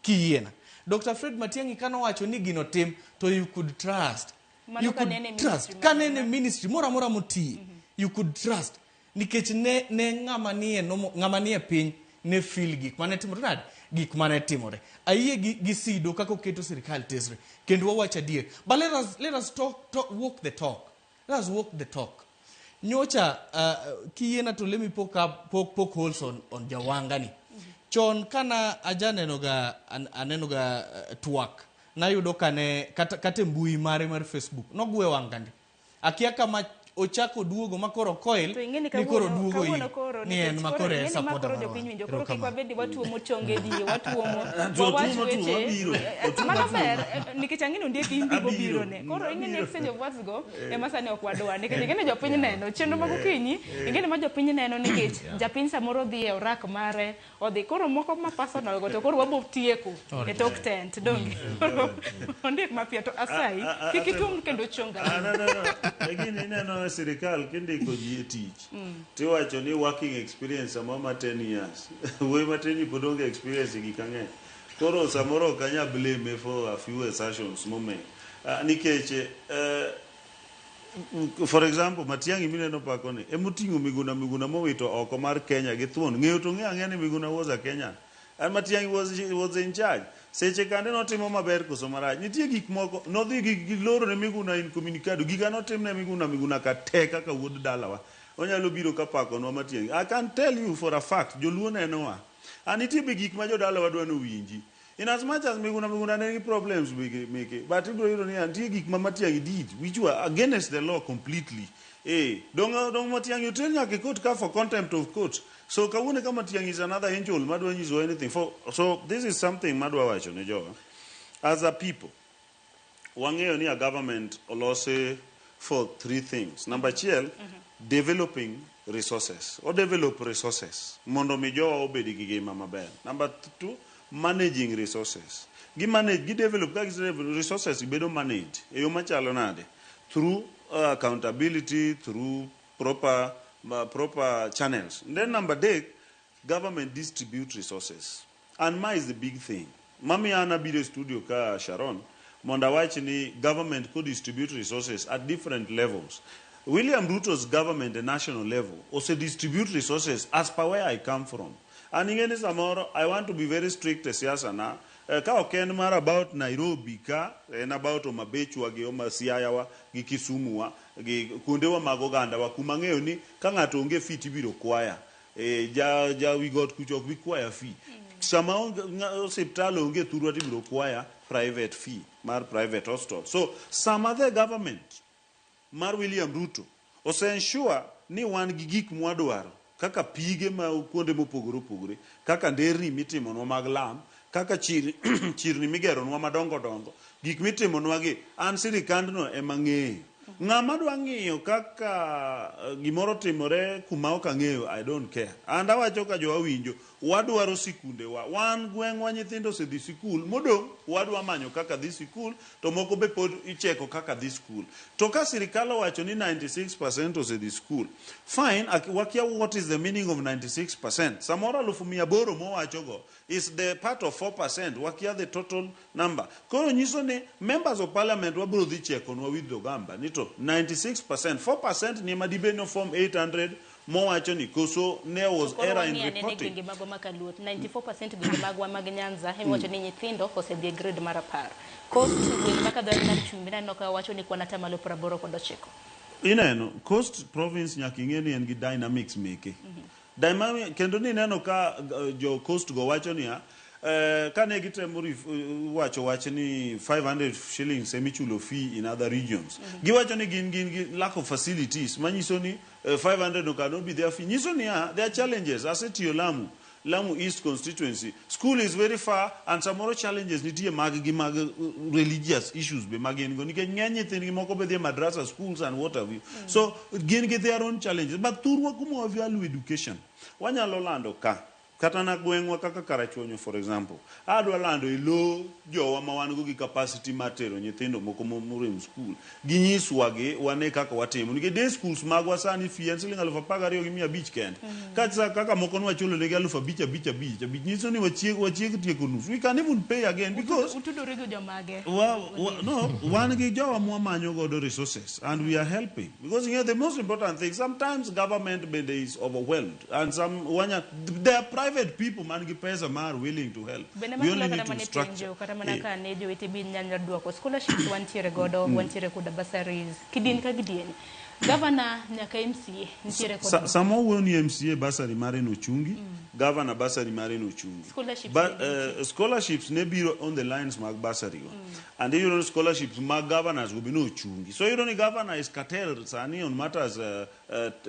Kiyiena. Dr. Fred Matiang'i kanowacho ni gino tim to you could trust. Mano You could ka nene trust. ministry Ka nene ministry moro amora motiye, you could trust. Nikech ne ng'ama nie nomo, ng'ama nie piny ne feel gik mane timore nade? Gik mane timore. Ayie gi Sido kaka oketo sirikal tesre. Kendo wawacho adier. But let us talk, walk the talk. Let us walk the talk. Nyocha, kiyiena to let me poke up, poke holes on Jawanga ni. Chon kana ajaneno ga, aneno ga twak. Nayudo kane, kata e mbui mare mar Facebook. Nogwe wanga ndi. Akia kama ochako duogo ma koro coil, To ing'e ni ni koro kawuono duogo kawuono ir. koro Ni en nikech ma koro koro en ing'e ni ma supporter koro mar jopiny wang'. winjo koro kik Erokamano. wabed ni watuomo tonge ji watuomo To wawach otuomo tuo, weche wabiro. Otuomo mano tuo. ber nikech ang'e ni ondiek in bigo Abiro. biro ne koro ing'e ni Abiro. exchange of words go ema sani ok wadwa nikech ing'e ni jopiny neno chenro mag okinyi ing'e ni ma jopiny neno nikech japiny samoro dhi e orak mare odhi koro moko ma personal go to koro wabo tieko e tok tent donge koro ondiek mapiyo to asayi kik ituom kendo chonga. Ah, no. Lakini ineno e sirikal kindiko ji e tich tiwacho ni working experience samoro ma 10 years wuoyi matin ni pod onge experience e gik ang'eny koro samoro ok anya blame for a few assertions momake. Nikech for example, Matiang'i mineno pako ni emoting'o Miguna Miguna mowito oko mar Kenya gi thuon ng'eyo to ng'eyo ang'eya ni Miguna was a Kenyan and Matiang'i was in charge seche kande notimo maber koso marach nitie gik moko nodhi gi loro ne Miguna incommunicado giga notimne Miguna Miguna ka te kaka wuod dalawa onyalo biro ka pakonwa Matiang'i. I can tell you for a fact, joluo nenowa and nitie be gik ma jodalawa dwa nowinji in as much as Miguna Miguna ne nigi problems meke but ibiro yudo ni nitie gik ma Matiang'i did which were against the law completely. Dong Matiang'i oter nyaka e court ka for contempt of court. So kawuono ka Matiang'i is another angel madwa nyiso anything for. So this is something madwa wacho ne jowa as a people. Wang'eyo ni a government olosi for three things. Number achiel, developing resources o develop resources mondo mi jowa obed gi ngima maber. Number two, managing resources. Gi manage, gi develop, ka gise develop resources bedo managed e yo machalo nade? Through accountability, through proper channels. And then number adek, government distribute resources. And ma is the big thing mamiyo an abiro e studio ka Sharon mondo awach ni government could distribute resources at different levels. William Ruto's government at national level also distribute resources as per where I come from. And ing'e ni samoro I want to be very strict e siasa na ka ok en mar about Nairobi ka en about Homa Bay-chwa gi Homa Siaya wa gi Kisumu wa gi kuondewa mag oganda wa kuma ang'eyo ni ka ng'ato onge fee tibiro kwaya ja wi got kucho ok bi kwaya fee sama osiptal onge thurwa tibiro kwaya private fee mar private hospital. So sama the government mar William Ruto ose ensure ni wan gi gik mwadwaro kaka pige ma kuonde mopogore opogore, kaka nderni mitimonwa mag lam, kaka chirni migeronwa madongo dongo, gik mitimonwa gi an sirikandno ema ng'eyo ng'ama dwa ng'iyo kaka gimoro timore kuma ok ang'eyo. I don't care. And awacho ka jowa winjo wadwaro sikundewa wan gweng'wa nyithindo osedhi sikul modong' wadwa manyo kaka dhi sikul to moko be pod icheko kaka dhi sikul to ka sirikal owacho ni 96% osedhi sikul, fine. Wakia what is the meaning of 96%. Samoro 800,000 mowachogo is the part of 4%. Wakia the total number. Koro nyiso ni members of parliament wabiro dhi chekonwa with Ogamba ni to 96%, 4% ni ema dibed ni form 800 mowacho ni koso ne was Koro error in wang'i anene reporting. Gwenge magwa ma Kaluo 94% gwenge magwa mag Nyanza emiwacho ni nyithindo osedhi e grade mar 10. Coast gwenge ma kadho nam chumbi naneno ka wacho ni kwan 89%. Ineno Coast Province nyaka ing'e ni en gi dynamics meke dynamic kendo nineno ka jo Coast go wacho niya kane gitemo wacho wach ni 500 shillings emichulo fee in other regions, giwacho ni gin gi lack of facilities manyiso ni 500 no cannot be their fee. Nyiso niya there are challenges. Asetiyo Lamu. Lamu East constituency, school is very far and samoro challenges nitie mag gi mag religious issues be ma gin go nikech ng'eny nyithindgi moko be dhi e madrasa schools and what have you. So gin gi their own challenges. But thurwa kuma wa value education, wanyalo lando ka kata na gweng'wa kaka Karachuonyo for example, adwa lando e lo jowa ma wan go gi capacity mar tero nyithindo moko morem school ginyiswa gi wane kaka watimo nikech day schools magwa sani fee en siling 12,500 kende. Kata kaka moko nwachulo negi 5,000 5 5 5 nyiso ni wachiek tieko nus. We can even pay again because Utudore gi jomage? Well, no, wan gi jowa mwamanyo godo resources and we are helping because the most important thing, sometimes government bende is overwhelmed and some wanya there are private people man gi pesa ma are willing to help. Bende We only kata need to mana structure. Penjo kata mana ka ne jowete bi nyalo duoko scholarships wantiere godo, wantiere koda bursaries kidieny ka kidieny, governor nyaka MCA nitiere kod Sama wawuoyo ni MCA bursary mare nochungi, governor bursary mare nochungi. Scholarships But, ne scholarships ne biro on the lines mag bursary go. And iyudo ni scholarships mag governors go be nochungi. So iyudo ni governor is curtailed sani on matters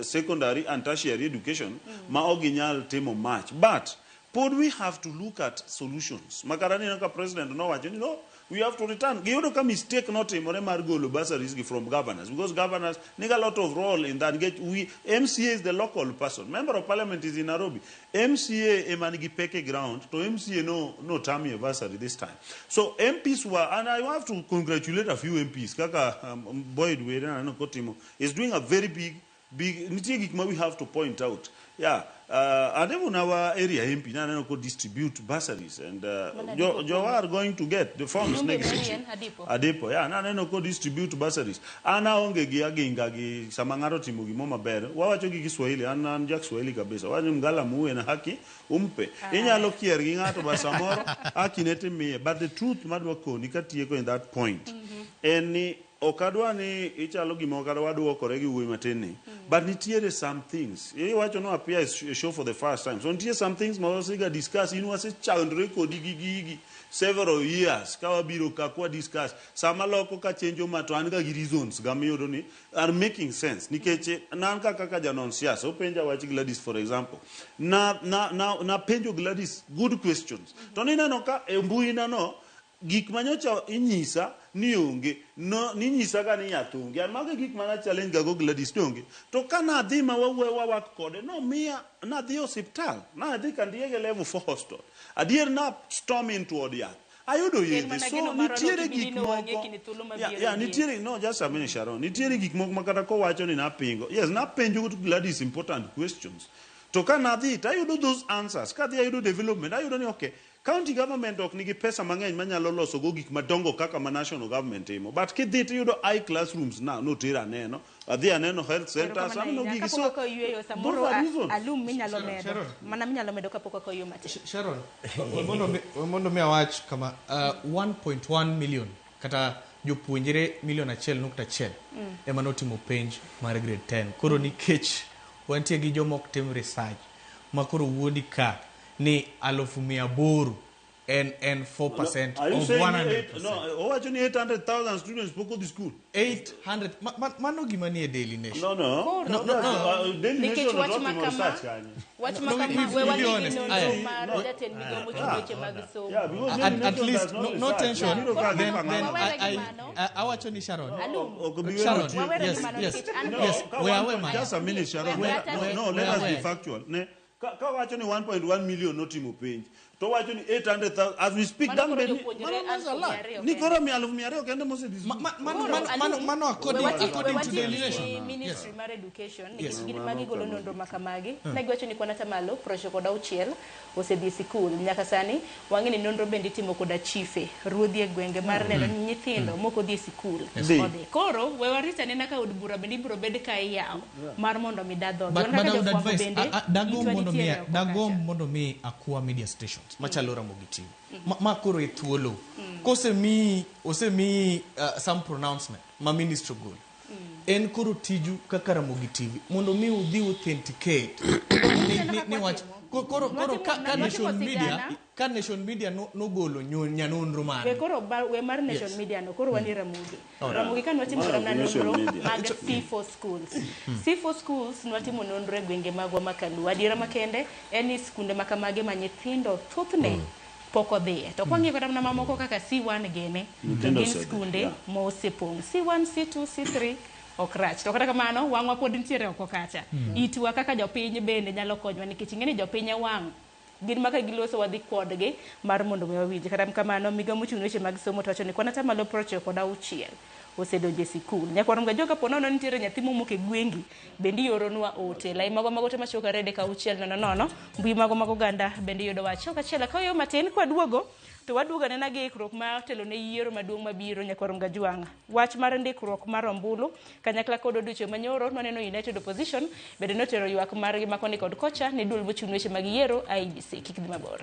secondary and tertiary education ma ok ginyal timo much. But pod we have to look at solutions. Makata neno ka president nowacho ni no, we have to return. Giyudo ka mistake notimore mar golo bursaries gi from governors because governors nigi a lot of role in that. Nikech we MCA is the local person. Member of parliament is in Nairobi. MCA ema nigi pek e ground to MCA no tamie bursary this time. So MPs were, and I have to congratulate a few MPs kaka Boyd Were aneno kotimo is doing a very big nitie gik ma we have to point out. Yeah, and even our area MP naneno ko distribute bursaries and Mana jo, Adipo jo are going to get the forms Jumbe next week. manyien, Adipo. Adipo, yeah, naneno ko distribute bursaries. An aonge gi aginga gi sama ng'ato timo gimo maber. Wawacho gi Kiswahili, an ja Kiswahili kabisa. Wacho mgala muwe na haki umpe. Inyalo kier gi ng'ato ba samoro haki ne timiye. But the truth madwa koni katieko in that point en ni ok adwa ni ichalo gima ok adwa duokore gi wuoyi matin ni, but nitiere some things iwacho no appear e show for the first time, so nitie some things ma wasega discuss in wasechandre kodi gi gigi several years ka wabiro ka kwa discuss sama loko ka chenjo ma to an ga gi reasons ga miyudo ni are making sense nikech nan ka kaka janon siasa openja wach Gladys, for example, na penjo Gladys good questions to nineno ka e mbui na no gik manyocha inyisa ni onge no ninyisa ga ni yath onge. An mago e gik mana challenge ga go Gladys ni onge to ka nadhi ma wawuoyo wawak kode no miya nadhi e osiptal nadhi Kandiege level 4 hospital adier na storm into od yath ayudo yedhe. Mana So geno marwa nitiere ni gik ok bi wang'e moko kinde thuolo Yeah, mabiro yeah, nie. Nitiere, no, just a minute, Sharon, nitiere gik moko ma kata kowacho ni napingo, yes, napenjo Gladys important questions to ka nadhi to ayudo those answers kadhi ayudo development ayudo ni okay, county government ok nigi pesa mang'eny manyalo loso go gik madongo kaka ma national government timo, but kidhi tiyudo i classrooms na notera aneno adhi aneno health centers aneno gigi, so Kapok oyweyo samoro those are reasons. Alum minyalo Sharon, medo Sharon. mana minyalo medo kapok ok oywe matin. Sharon, we mondo mi awach kama, 1.1 million kata jopuonjre milion 1.1 ema notimo penj mar grade 10. Koro nikech wantie gi joma ok tim research ma koro wuondi ka ni 800,000 en 4% Are you of saying 100%. eight, no, owacho ni 800,000 students pok odhi school. 800 mano gima nie Daily Nation. No. Koro- No. Daily Nikech Nation wach otimo ma kama research kanyo. wach ma No, kama we we be wadhi gi honest. nonro Aye. mar jatend migawo mochung' weche mag somo. Yeah, because At, Daily at Nation least does not no research. tension. Biro ka Then, gi then pang'ano. Wawere gi mano. Awacho ni Sharon. Alum. Ok bi Sharon, wero Wawere gi yes, mano yes, nikech an No, yes. ka We awe one- mano. Just a minute, Sharon. No, let us be factual. Ne, ka wacho ni 1.1 million notimo penj to wacho ni 800,000 as we speak Mano dang koro bed ni jopuonjre mano aluf a mia lot. ariyo Ni kende. koro mi 200,000 kende mosedhi Koro, Alum, Mano according, we according to wati Daily gi Nation. Ministry Yes. mar education Yes. nikech gin magi golo nonro ma kamagi ne giwacho ni kwan atamalo 96 osedhi e sikul nyaka sani wang'e ni nonro bende itimo koda chife ruodhi e gwenge mar neno ni nyithindo mok odhi e sikul Dhi. odhi koro we warit anena ka od bura bende ibiro bed ka iyawo mar mondo mi da dhogi But, Wan but kaka I would jofwambo advise, bende dagomb itwa mondo mi nitiere oko dagomb kacha. mondo mi akwa media stations machalo Ramogi TV ma koro e thuolo kosemiyi osemiyi some pronouncement ma ministry ogolo. En koro tiju kaka Ramogi TV mondo mi udhi authenticate ni wach koro ka Nation Media, ka Nation Media nogolo nyanonro mare. We koro we mar Nation Media no koro wani Ramogi. Ramogi ka nwatimo nonro mag C4 schools. C4 schools nwatimo nonro e gwenge magwa makaluo. Adiera makende en ni skunde makamage ma nyithindo thothne pok odhiye. To kwang'iyo kata mana mamoko kaka C1 gene, to gin skunde mosepong'. C1, C2, C3 ok rach. To kata kamano wang'wa pod nitiere oko kacha. Itwa kaka jopiny bende nyalo konywa nikech ing'e ni jopiny e wang' gin maka giloso wadhi kodgi mar mondo mi wawinj. Kata kamano migawo mochung' ne weche mag somo to wacho ni kwan atamalo 96 osedonjo e sikul. Nyakwar Mgajo kapo nono nitiere nyathi momok e gwengi bende ioronwa ote. Lai magwa mag ote machuok 2 3 6 0 0 mbui magwa mag oganda bende iyudo wach. Achiel akayo matin kwaduogo to waduogo anena gi ikruok mar telo ne yiero maduong' mabiro Nyakwar Mgajwang'. Wach mar ndikruok mar ombulu kanyakla kod odiochieng' manyoro nwaneno United Opposition bende notero ywak margi makoni kod kocha ne duol mochung' ne weche mag yiero IEBC. Kik dhi mabor.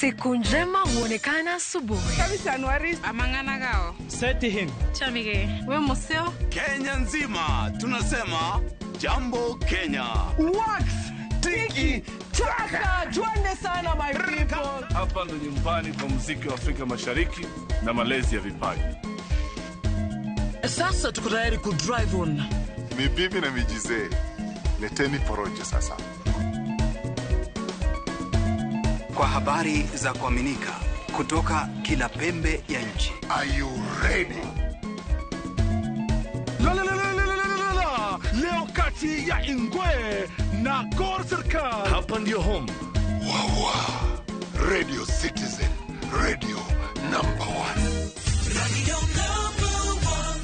Siku njema huonekana asubuhi. Kenya nzima tunasema jambo Kenya. Wax tiki taka, twende sana my people. Hapa ndo nyumbani kwa muziki wa Afrika Mashariki na malezi ya vipaji. Sasa tuko tayari ku drive on. Ni bibi na mijizee, leteni porojo sasa. Kwa habari za kuaminika kutoka kila pembe ya nchi. Are you ready? La la la la la la la. Leo kati ya Ingwe na Gor Serikal. Hapa ndio home. Wawa. Radio Citizen, radio number 1. Radio number 1.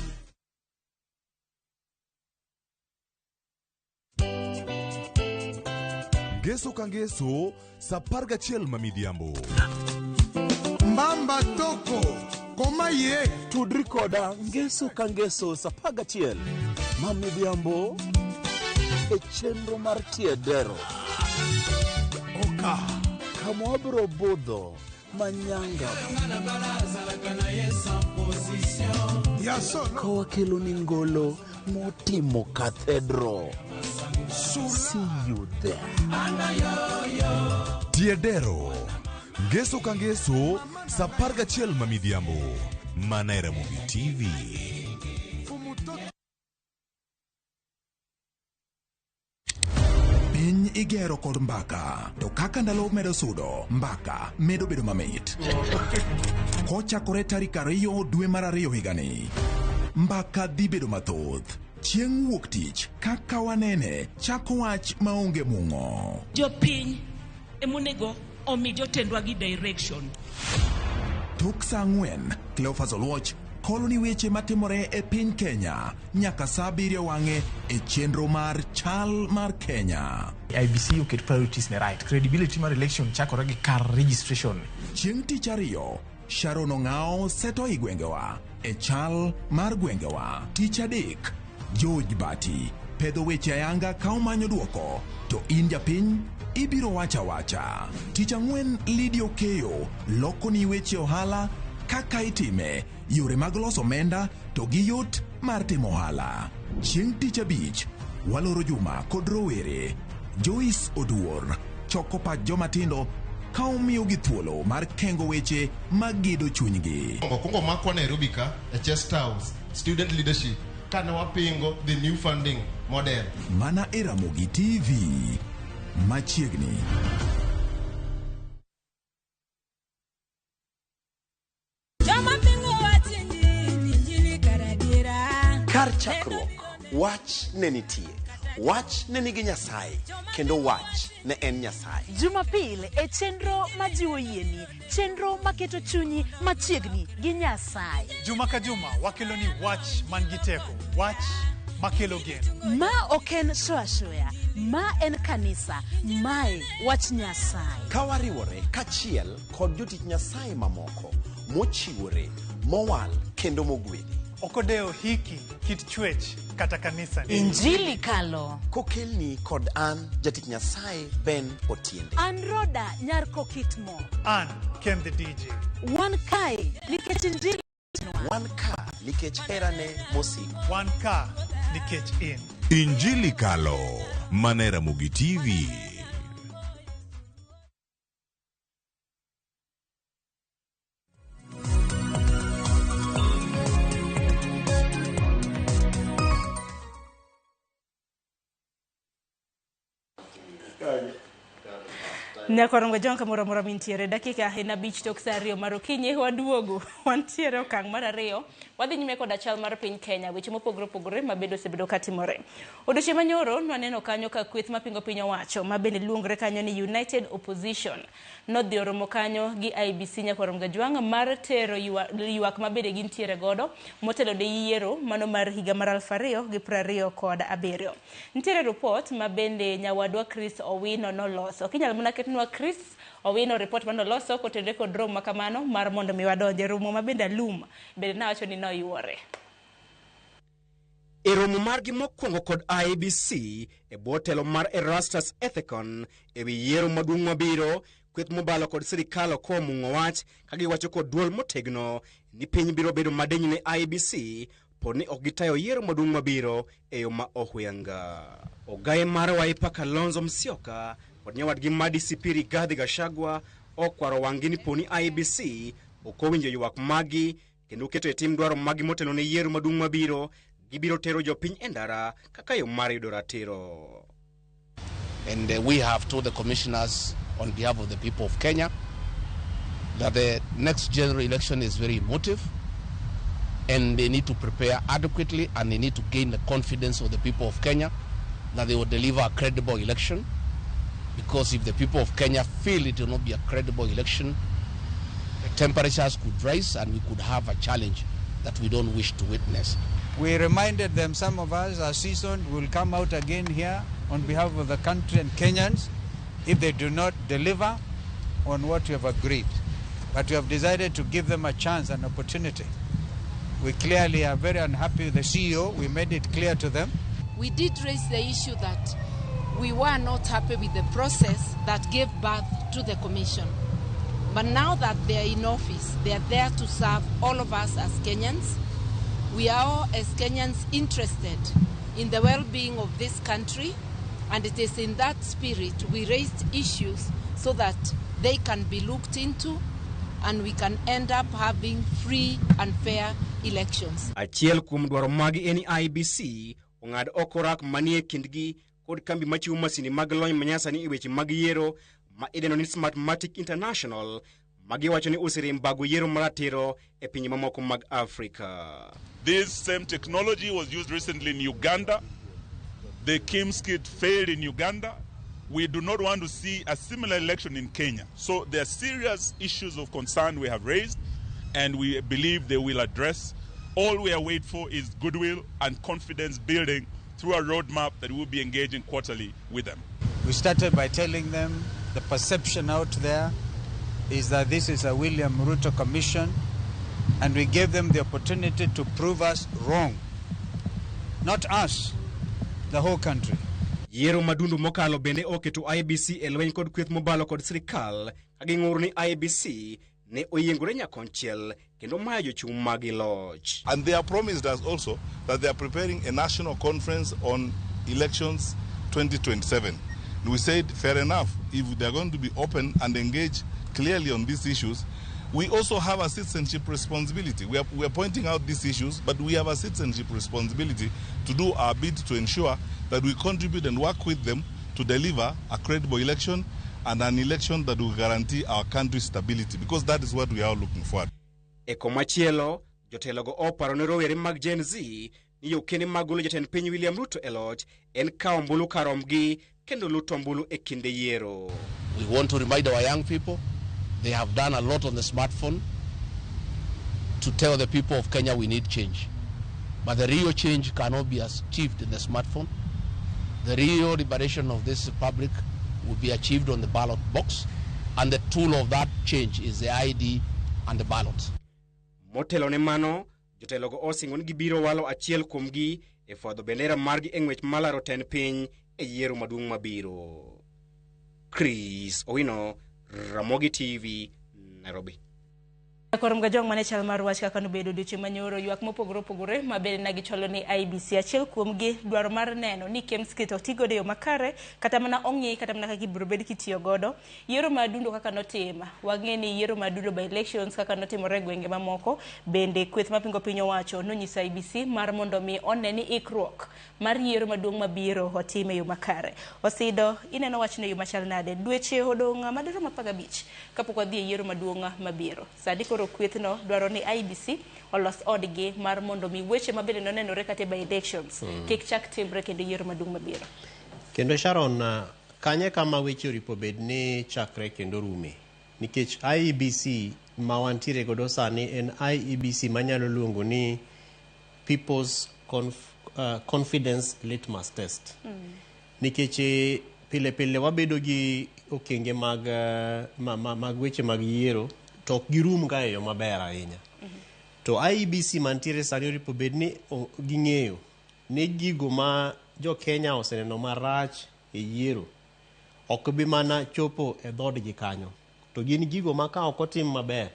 Ngeso ka ngeso sa 11 ma midhiambo. Mbamba toko koma ye tudri koda ngeso ka ngeso sa 11 ma midhiambo e chenro mar Tiedero. Oka kama wabiro budho manyanga ka wakelo ni ngolo motimo cathedral. See you there. Tiedero ngeso ka ngeso sa 11 ma midhiambo mana e Ramogi TV. Piny igero kod mbaka, to kaka ndalo medo sudo, mbaka medo bedo mamit. Kochakore tarik 2 dwe mar 2 higani, mbaka dhi bedo mathoth. Chieng' wuok tich kaka wanene chako wach maonge mung'o. Jopiny emonego omi jotendwa gi direction. Tok saa 4, Cleophas Oluoch kolo ni weche matimore e piny Kenya nyaka saa 7 wang'e e chenro mar Chal mar Kenya. IBC oket priorities ne right. Credibility mar election chakore gi kar registration. Chieng' tich ariyo, Sharon Ong'ao seto i gwengewa e Chal mar gwengewa. Tich adek, George Bati pedho weche ayanga ka omanyo duoko, to in japiny ibiro wacha wacha. Tich ang'wen, Lydia Okeyo loko ni weche ohala kaka itime, yore mag loso omenda to gi yot mar timo ohala. Chieng' tich abich, waloro juma kod rowere. Joyce Oduor choko pach jomatindo ka omiyogi thuolo mar kengo weche magedo chunygi. Okwongo makwa Nairobi ka e Chest House student leadership kane wapingo the new funding model. Mana e Ramogi TV machiegni. Kar chakruok, wach ne nitie. Wach ne nigi Nyasaye, kendo wach ne en Nyasaye. Jumapil e chenro majiwo yieni, chenro maketo chunyi machiegni gi Nyasaye. Juma ka juma wakelo ni wach man gi teko, wach makelo geno. Ma ok en show ashoya, ma en kanisa, mae wach Nyasaye. Ka wariwore kachiel kod jotich Nyasaye mamoko mochiwore, mowal kendo mogwedhi. Ok odewo hiki, kit chwech kata kanisa. Injili kalo. Kokelni kod an jatich Nyasaye Ben Otiende. An Roda nyar Kokitmo. An Ken the DJ. Wan kae nikech injili. Wan ka nikech herane mosiko. Wan ka nikech in. Injili Kalo, mana e Ramogi TV. Nyakorongo John kamoro amora mintiere dakika en 5 tok sa 2 mar okinyi waduogo wantiere okang' mar 2 wadhi nyime koda chal mar piny Kenya weche mopogore opogore mabedo osebedo katimore. Odiochieng' manyoro nwaneno kanyo ka kweth mapingo piny owacho ma bende luongore kanyo ni United Opposition nodhi oromo kanyo gi IEBC Nyakwarom Gajwang' mar tero ywak mabende gintiere godo motelo ne yiero mano mar higa mar 2027. Nitiere report ma bende nyawadwa Chris Owino noloso. Kinyalo mana ketnwa Chris Owino report manoloso kotenore kod romo makamano mar mondo mi wadonje romo ma bende alum bende nawacho ni noyuore. E romo margi mokwongo kod IEBC e bwo telo mar Erastus Ethekon e wi yiero maduong' mabiro, kweth mobalo kod sirikal ok omung'o wach ka giwacho kod duol motegno ni piny biro bedo madiny ne IEBC pod ni ok gitayo yiero maduong' mabiro e yo ma ohuyanga. Ogaye mar Wiper Kalonzo Musyoka kod nyawadgi ma DCP Rigathi Gachagua okwaro wang'gi ni poni IEBC ok owinjo ywak magi kendo keto e tim dwaro magi motelo ne yiero maduong' mabiro, gibiro tero jopiny e ndara kaka yo mar yudo ratiro. And we have told the commissioners on behalf of the people of Kenya that the next general election is very emotive and they need to prepare adequately and they need to gain the confidence of the people of Kenya that they will deliver a credible election, because if the people of Kenya feel it will not be a credible election, the temperatures could rise and we could have a challenge that we don't wish to witness. We reminded them, some of us are seasoned, will come out again here on behalf of the country and Kenyans if they do not deliver on what we have agreed. But we have decided to give them a chance, an opportunity. We clearly are very unhappy with the CEO. We made it clear to them. We did raise the issue that we were not happy with the process that gave birth to the commission. But now that they are in office, they are there to serve all of us as Kenyans. We are all, as Kenyans, interested in the well-being of this country, and it is in that spirit we raised issues so that they can be looked into and we can end up having free and fair elections. Achiel kuom dwaro magi en IEBC ong'ad oko rak manie kindgi kod kambi machiwo masinde mag lony manyasani e weche mag yiero ma idendo ni Smartmatic International, magiwacho ni oserem bago yiero maratiro e pinje mamoko mag Afrika. This same technology was used recently in Uganda. The KIEMS kit failed in Uganda. We do not want to see a similar election in Kenya. So there are serious issues of concern we have raised, and we believe they will address. All we are waiting for is goodwill and confidence building through a roadmap that we will be engaging quarterly with them. We started by telling them the perception out there is that this is a William Ruto commission, and we gave them the opportunity to prove us wrong. Not us, the whole country. Yiero madundu mokalo bende oketo IEBC e lweny kod kweth mobalo kod sirikal ka ging'ur ni IEBC ne oyiengore nyakonchiel kendo mayo jochung' magi loch. And they have promised us also that they are preparing a national conference on elections 2027. And we said, fair enough, if they are going to be open and engage clearly on these issues, we also have a citizenship responsibility. We are pointing out these issues, but we have a citizenship responsibility to do our bit to ensure that we contribute and work with them to deliver a credible election and an election that will guarantee our country's stability, because that is what we are looking for. E komachielo, jotelogo oparo ne rowere mag Gen Z ni yo kende mag golo jatend piny William Ruto e loch en kawo ombulu karomgi kendo luto ombulu e kinde yiero. We want to remind our young people they have done a lot on the smartphone to tell the people of Kenya we need change. But the real change cannot be achieved in the smartphone. The real liberation of this republic will be achieved on the ballot box, and the tool of that change is the ID and the ballot. Motelo ne mano, Jotelogo osingo ni gibiro walo achiel kuomgi e fwadho bendera margi e ng'wech malaro tend piny e yiero maduong' mabiro. Chris Owino, Ramogi TV, Nairobi. Korom gajong mane chal mar wach kaka nobedo odiochieng' manyoro ywak mopogore opogore ma bende ne gichwalo ni IEBC. Achiel kuomgi dwaro mar neno ni KIEMS kit oti godo e yo makare kata mana ong'i kata mana kaka ibiro bed kitiyo godo. Yiero ma adundo kaka notim, wang'e ni yiero ma adundo by elections kaka notimore e gwenge mamoko, bende kweth mapingo piny owacho nonyiso IEBC mar mondo mi one ni ikruok mar yiero maduong' mabiro otim e yo makare. Osido, ineno wachno e yo machal nade? Dweche odong' madirom 15 kapok wadhi e yiero maduong' mabiro. Sani koro kwethno dwaro ni IEBC olos odgi mar mondo mi weche mabende nonenore kata e by elections kik chak timre kendo yiero maduong' mabiro. Kendo Sharon, kanye kama weche oripo bed ni chakre kendo rume? Nikech IEBC ma wantiere godo sani en IEBC manyalo luongo ni People's Confidence Litmus Test. Nikech pile pile wabedo gi okenge mag, mag weche mag yiero to ok girum ga e yo maber ahinya. To IEBC mantiere sani oripo bed ni ging'eyo ni gigo ma jo Kenya oseneno marach e yiero ok bi mana chopo e dhoodgi kanyo. To gin gigo ma ka ok otim maber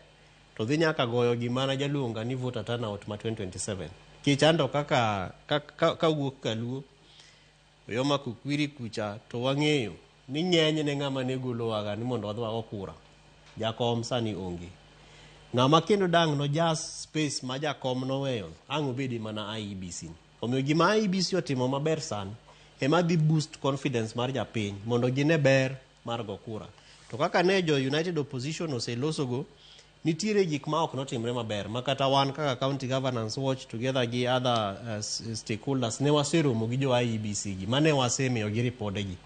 to dhi nyaka goyo gima jaluonga ni voter turnout ma 2027. Nikech anto kaka ka wuok kaluo oyoma kukwiri kucha to wang'eyo ni ng'eny ne ng'ama ne golowaga ni mondo wadhi wago kura. Jakom sani onge. Ng'ama kendo dang' nojas space ma jakom noweyo ang' obedi mana IEBC. Omiyo gima IEBC otimo maber sani ema dhi boost confidence mar japiny mondo gine ber mar go kura. To kaka ne jo United Opposition oselosogo, nitiere gik ma ok notimre maber ma kata wan kaka County Governance Watch together gi other stakeholders ne waseromo gi jo IEBC gi mane wasemiyogi ripodegi.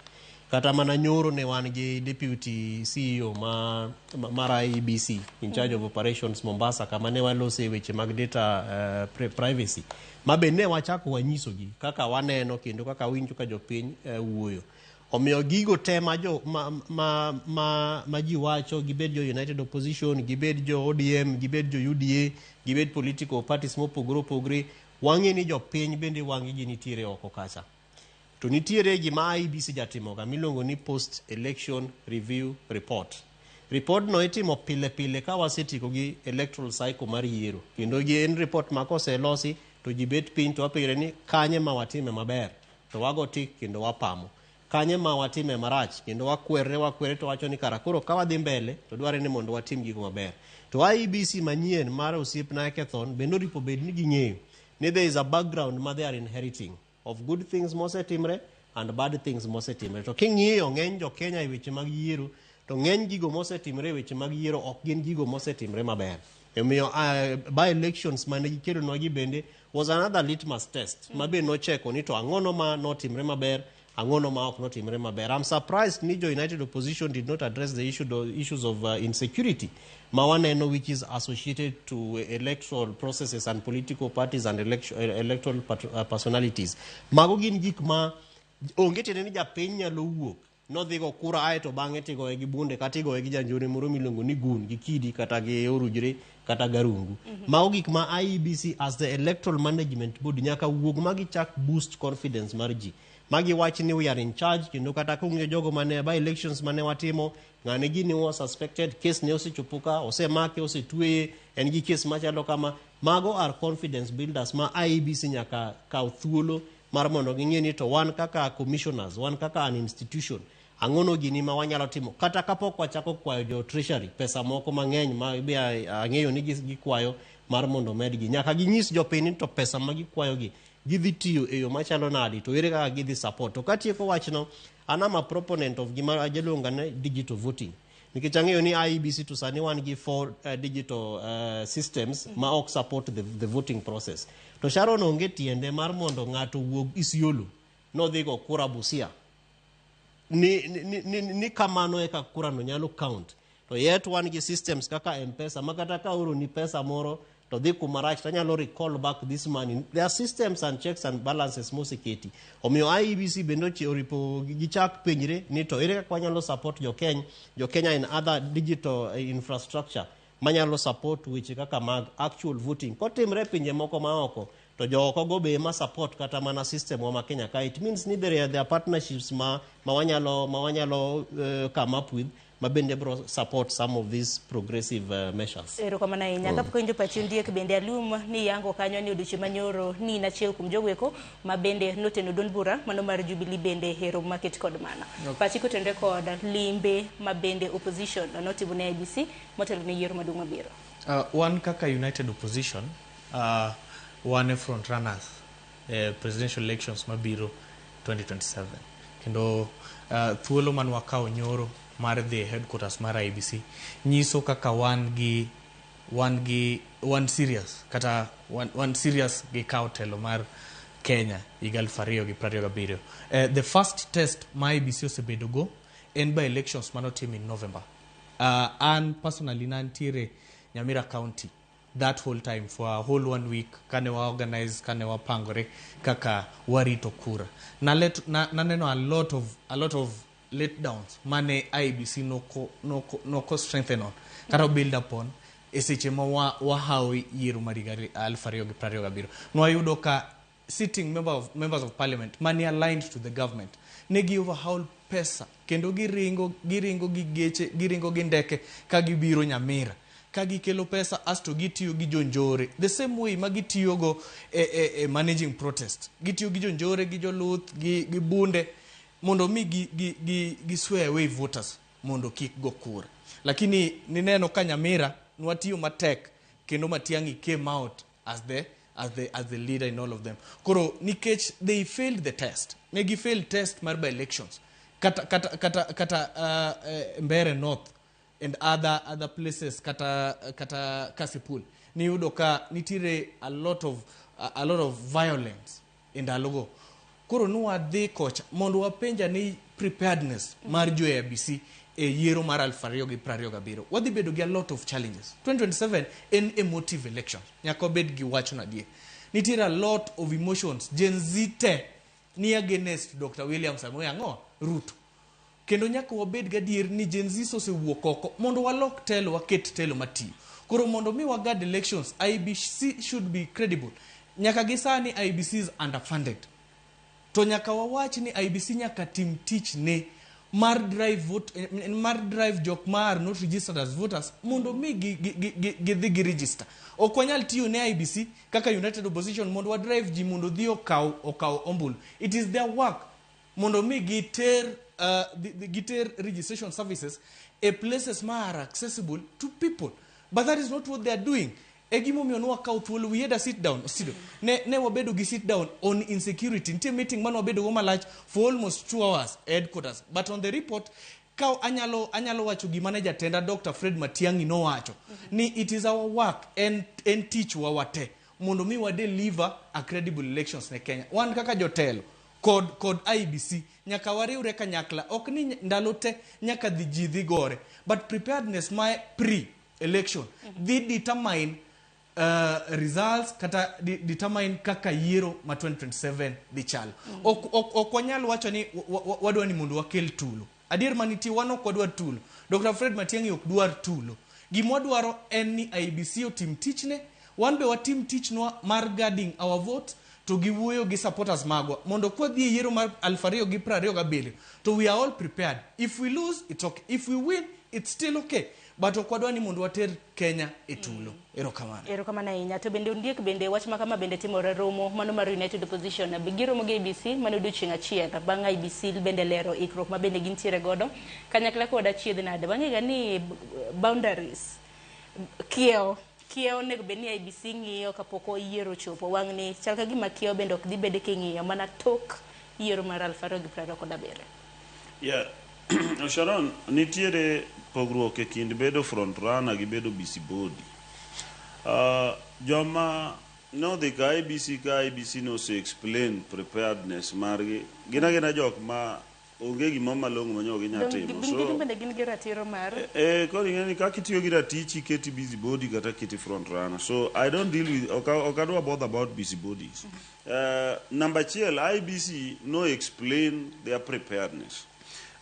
Kata mana nyoro ne wan gi deputy CEO mar IEBC in charge of operations Mombasa kama ne walose weche mag data privacy ma be ne wachako wanyisogi kaka waneno kendo kaka winjo ka jopiny wuoyo. Omiyo gigo te ma, jo, ma, ma, ma, ma ji wacho gibed jo United Opposition, gibed jo ODM, gibed jo UDA, gibed political parties mopogore opogore, wang'e ni jopiny bende wang'gi nitiere oko kacha. To nitiere gima IEBC jatimoga miluongo ni post election review report. Report no itimo pile pile ka wasetieko gi electoral cycle mar yiero. Kendo gi en report ma koselosi to ji bet piny to wapenjore ni kanye ma watime maber to wago tik kendo wapamo. Kanye ma watime marach kendo wakwerre wakwerre to wacho ni kara koro ka wadhi mbele to dwarre ni mondo watim gigo maber. To IEBC manyien mar osiepna Ekethon bende oripo bed ni ging'eyo ni there is a background ma they are inheriting of good things mosetimre and bad things mosetimre. To king'iyo ng'eny jo Kenya e weche mag yiero to ng'eny gigo mosetimre e weche mag yiero ok gin gigo mosetimre maber. Omiyo by elections mane gikelonwa gi bende was another litmus test ma be nocheko ni to ang'ono ma notimre maber ang'ono ma ok notimre maber. I'm surprised ni jo United Opposition did not address the issues of insecurity ma waneno which is associated to electoral processes and political parties and electoral personalities. Mago gin gik ma onge tiende ni japiny nyalo wuok nodhi go kura ae to bang'e tigoye gi bunde kata igoye gi janjore moro miluongo ni gun gi kidi kata gi orujre kata garungu. Mago gik ma IEBC as the electoral management board nyaka wuog ma gichak boost confidence mar ji. Magiwach ni we are in charge kendo kata kung'iyo jogo mane by elections mane watimo ng'ane gini was suspected case ne osechopo ka osemake osetweye en gi case machalo kama mago are confidence builders ma IEBC nyaka kaw thuolo mar mondo ging'e ni to wan kaka commissioners wan kaka an institution ang'ono gini ma wanyalo timo kata kapok wachako kwayo jo treasury pesa moko mang'eny ma be ang'eyo ni gikwayo mar mondo medgi nyaka ginyis jopiny ni to pesa ma gikwayogi gidhi tiyo e yo machalo nadi to ere kaka gidhi support to katieko wachno an am a proponent of gima jaluonga ni digital voting nikech ang'eyo ni IEBC to sani wan gi four digital systems ma ok support the voting process to Sharon onge tiende mar mondo ng'ato wuog Isiolo nodhi go kura Busia ni kamano eka kura no nyalo count to yet wan gi systems kaka M-Pesa ma kata ka oroni pesa moro to dhi kuma rach tanyalo recall back this money. There are systems and checks and balances moseketi. Omiyo IEBC bende oripo gichak penjre ni to ere kaka wanyalo support jo Kenya in other digital infrastructure. manyalo support weche kaka mag actual voting kotimre e pinje moko maoko to jooko go be ema support kata mana system wa ma Kenya ka it means ni there are partnerships ma wanyalo come up with ma bende bro support some of these progressive measures. Erokamano ahinya. Kapok awinjo pachi Ondiek, bende alum ni yango kanyo ni odiochieng' manyoro ni in achiel kuom jogo eko ma bende noteno duond bura mano mar Jubilee bende e romo maket kod mana. Pachi kotenore kod limbe ma bende opposition notimo ne IEBC motelo ne yiero maduong' mabiro. Wan kaka United Opposition, wan e front runners e presidential elections mabiro 2027, kendo thuolo man wakawo nyoro mar dhi e headquarters mar IEBC nyiso kaka wan gi wan serious kata wan serious gi kawo telo mar Kenya higa 2027. The first test ma IEBC osebedo go en by elections manotim in November. An personally nantiere Nyamira County that whole time for a whole one week kane wa organize, kane wapangore kaka warito kura. Naneno a lot of letdowns mane IEBC noko strengthen on kata build upon e seche ma wahawo yiero mar higa 2027. Nwayudo ka sitting members of parliament mane aligned to the government ne gi overhaul pesa kendo giringo gi geche, giringo gi ndeke ka gibiro Nyamira ka gikelo pesa asto gitiyo gi jonjore the same way ma gitiyogo e managing protest, gitiyo gi jonjore, gi joluth, gi bunde mondo mi gi swear away voters mondo kik go kura. Lakini nineno ka Nyamira nwatiyo matek kendo Matiang'i came out as the leader in all of them. Koro nikech they failed the test, ne gi failed test mar by elections kata Mbeere North and other places kata Kasipul, niyudo ka nitiere a lot of violence e ndalogo. Koro nwadhi kocha mondo wapenja ni preparedness mar jo IEBC e yiero mar 2027. Wadhi bedo gi a lot of challenges. 2027 en emotive election, nyaka wabed gi wacho nadier. Nitiere a lot of emotions. Gen Z te ni against Dr. William Samoei ang'o Ruto, kendo nyaka wabed gadier ni Gen Z osewuok oko mondo walok telo, waket telo matiyo. Koro mondo mi wagad elections, IEBC should be credible. Nyaka gi sani IEBC is underfunded, to nyaka wawach ni IEBC nyaka tim tich ne mar drive vote, mar drive jok ma are not registered as voters mondo mi gidhi gi register. Ok wanyal tiyo ne IEBC kaka United Opposition mondo wa drive ji mondo odhi okaw ombulu. It is their work mondo mi giter registration services e places ma are accessible to people, but that is not what they are doing. E gimomiyo nwakawo thuolo, we had a sit down studio. Ne wabedo gi sit down on insecurity. Nitie meeting mane wabedo go malach for almost 2 hours e headquarters. But on the report ka anyalo wacho gima ne jatenda Dr. Fred Matiang'i nowacho ni it is our work, en tich wa wate mondo mi wa deliver a credible elections ne Kenya. Wan kaka jotelo kod IEBC nyaka wariwre kanyakla. Ok ni ndalo te nyaka dhi ji dhi gore, but preparedness ma pre election dhi determine results kata determine kaka yiero ma 2027 dhi chalo. Ok wanyal wacho ni wadwa ni mondo wakel tulo. Adier manitie, wan ok wadwar tulo. Dr. Fred Matiang'i ok dwar tulo. Gima wadwaro en ni IEBC otim tichne, wan be watim tichnwa mar guarding our vote to giwuoyo gi supporters magwa mondo kwadhi e yiero mar 2027 to we are all prepared. If we lose, it's okay. If we win, it's still okay, but ok wadwa ni mondo water Kenya e tulo. Erokamano. Erokamano ahinya. To bende Ondiek, bende wach ma kama bende timore romo mano mar United Opposition be giromo gi IEBC mano odiochieng' achiel bang' IEBC bende lero ikruok ma bende gintiere godo kanyakla kod achiedh nade wang'e ga ni boundaries kiewo onego bed ni IEBC ng'iyo kapok yiero ochopo. Wang' ni chal ka gima kiewo bende ok dhi bede king'iyo mana tok yiero mar 2027. Yeah. Sharon, nitiere pogruok e kind bedo front runner gi bedo busybody. Joma nodhi ka IEBC, ka IEBC nose explain preparedness margi, gin agina jok ma onge gima malong'o ma nyo ginya timo. So, gin bende gin gi ratiro mar Koro ing'e ni kaka itiyo gi ratichi keti busybody kata keti front runner. So I don't deal with, ok adwa bother about busybodies. Number achiel, IEBC no explain their preparedness.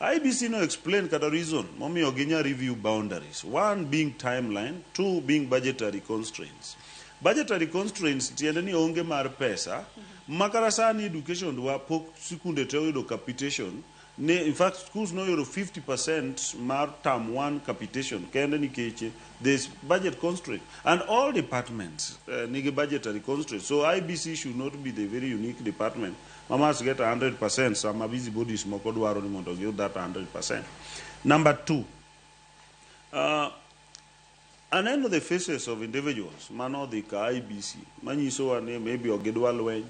IEBC no explain kata reason momiyo ginya review boundaries. One being timeline, two being budgetary constraints. Budgetary constraints tiende ni onge mar pesa ma kata sani education wa pok sikunde te oyudo capitation ne in fact schools noyudo 50% mar term 1 capitation kende nikech there's budget constraint and all departments nigi budgetary constraint so IEBC should not be the very unique department ma must get 100% sama busy bodies moko dwaro ni mondo giyud that 100%. Number two, aneno the faces of individuals manodhi ka IEBC manyisowa ni maybe ok gidwa lweny,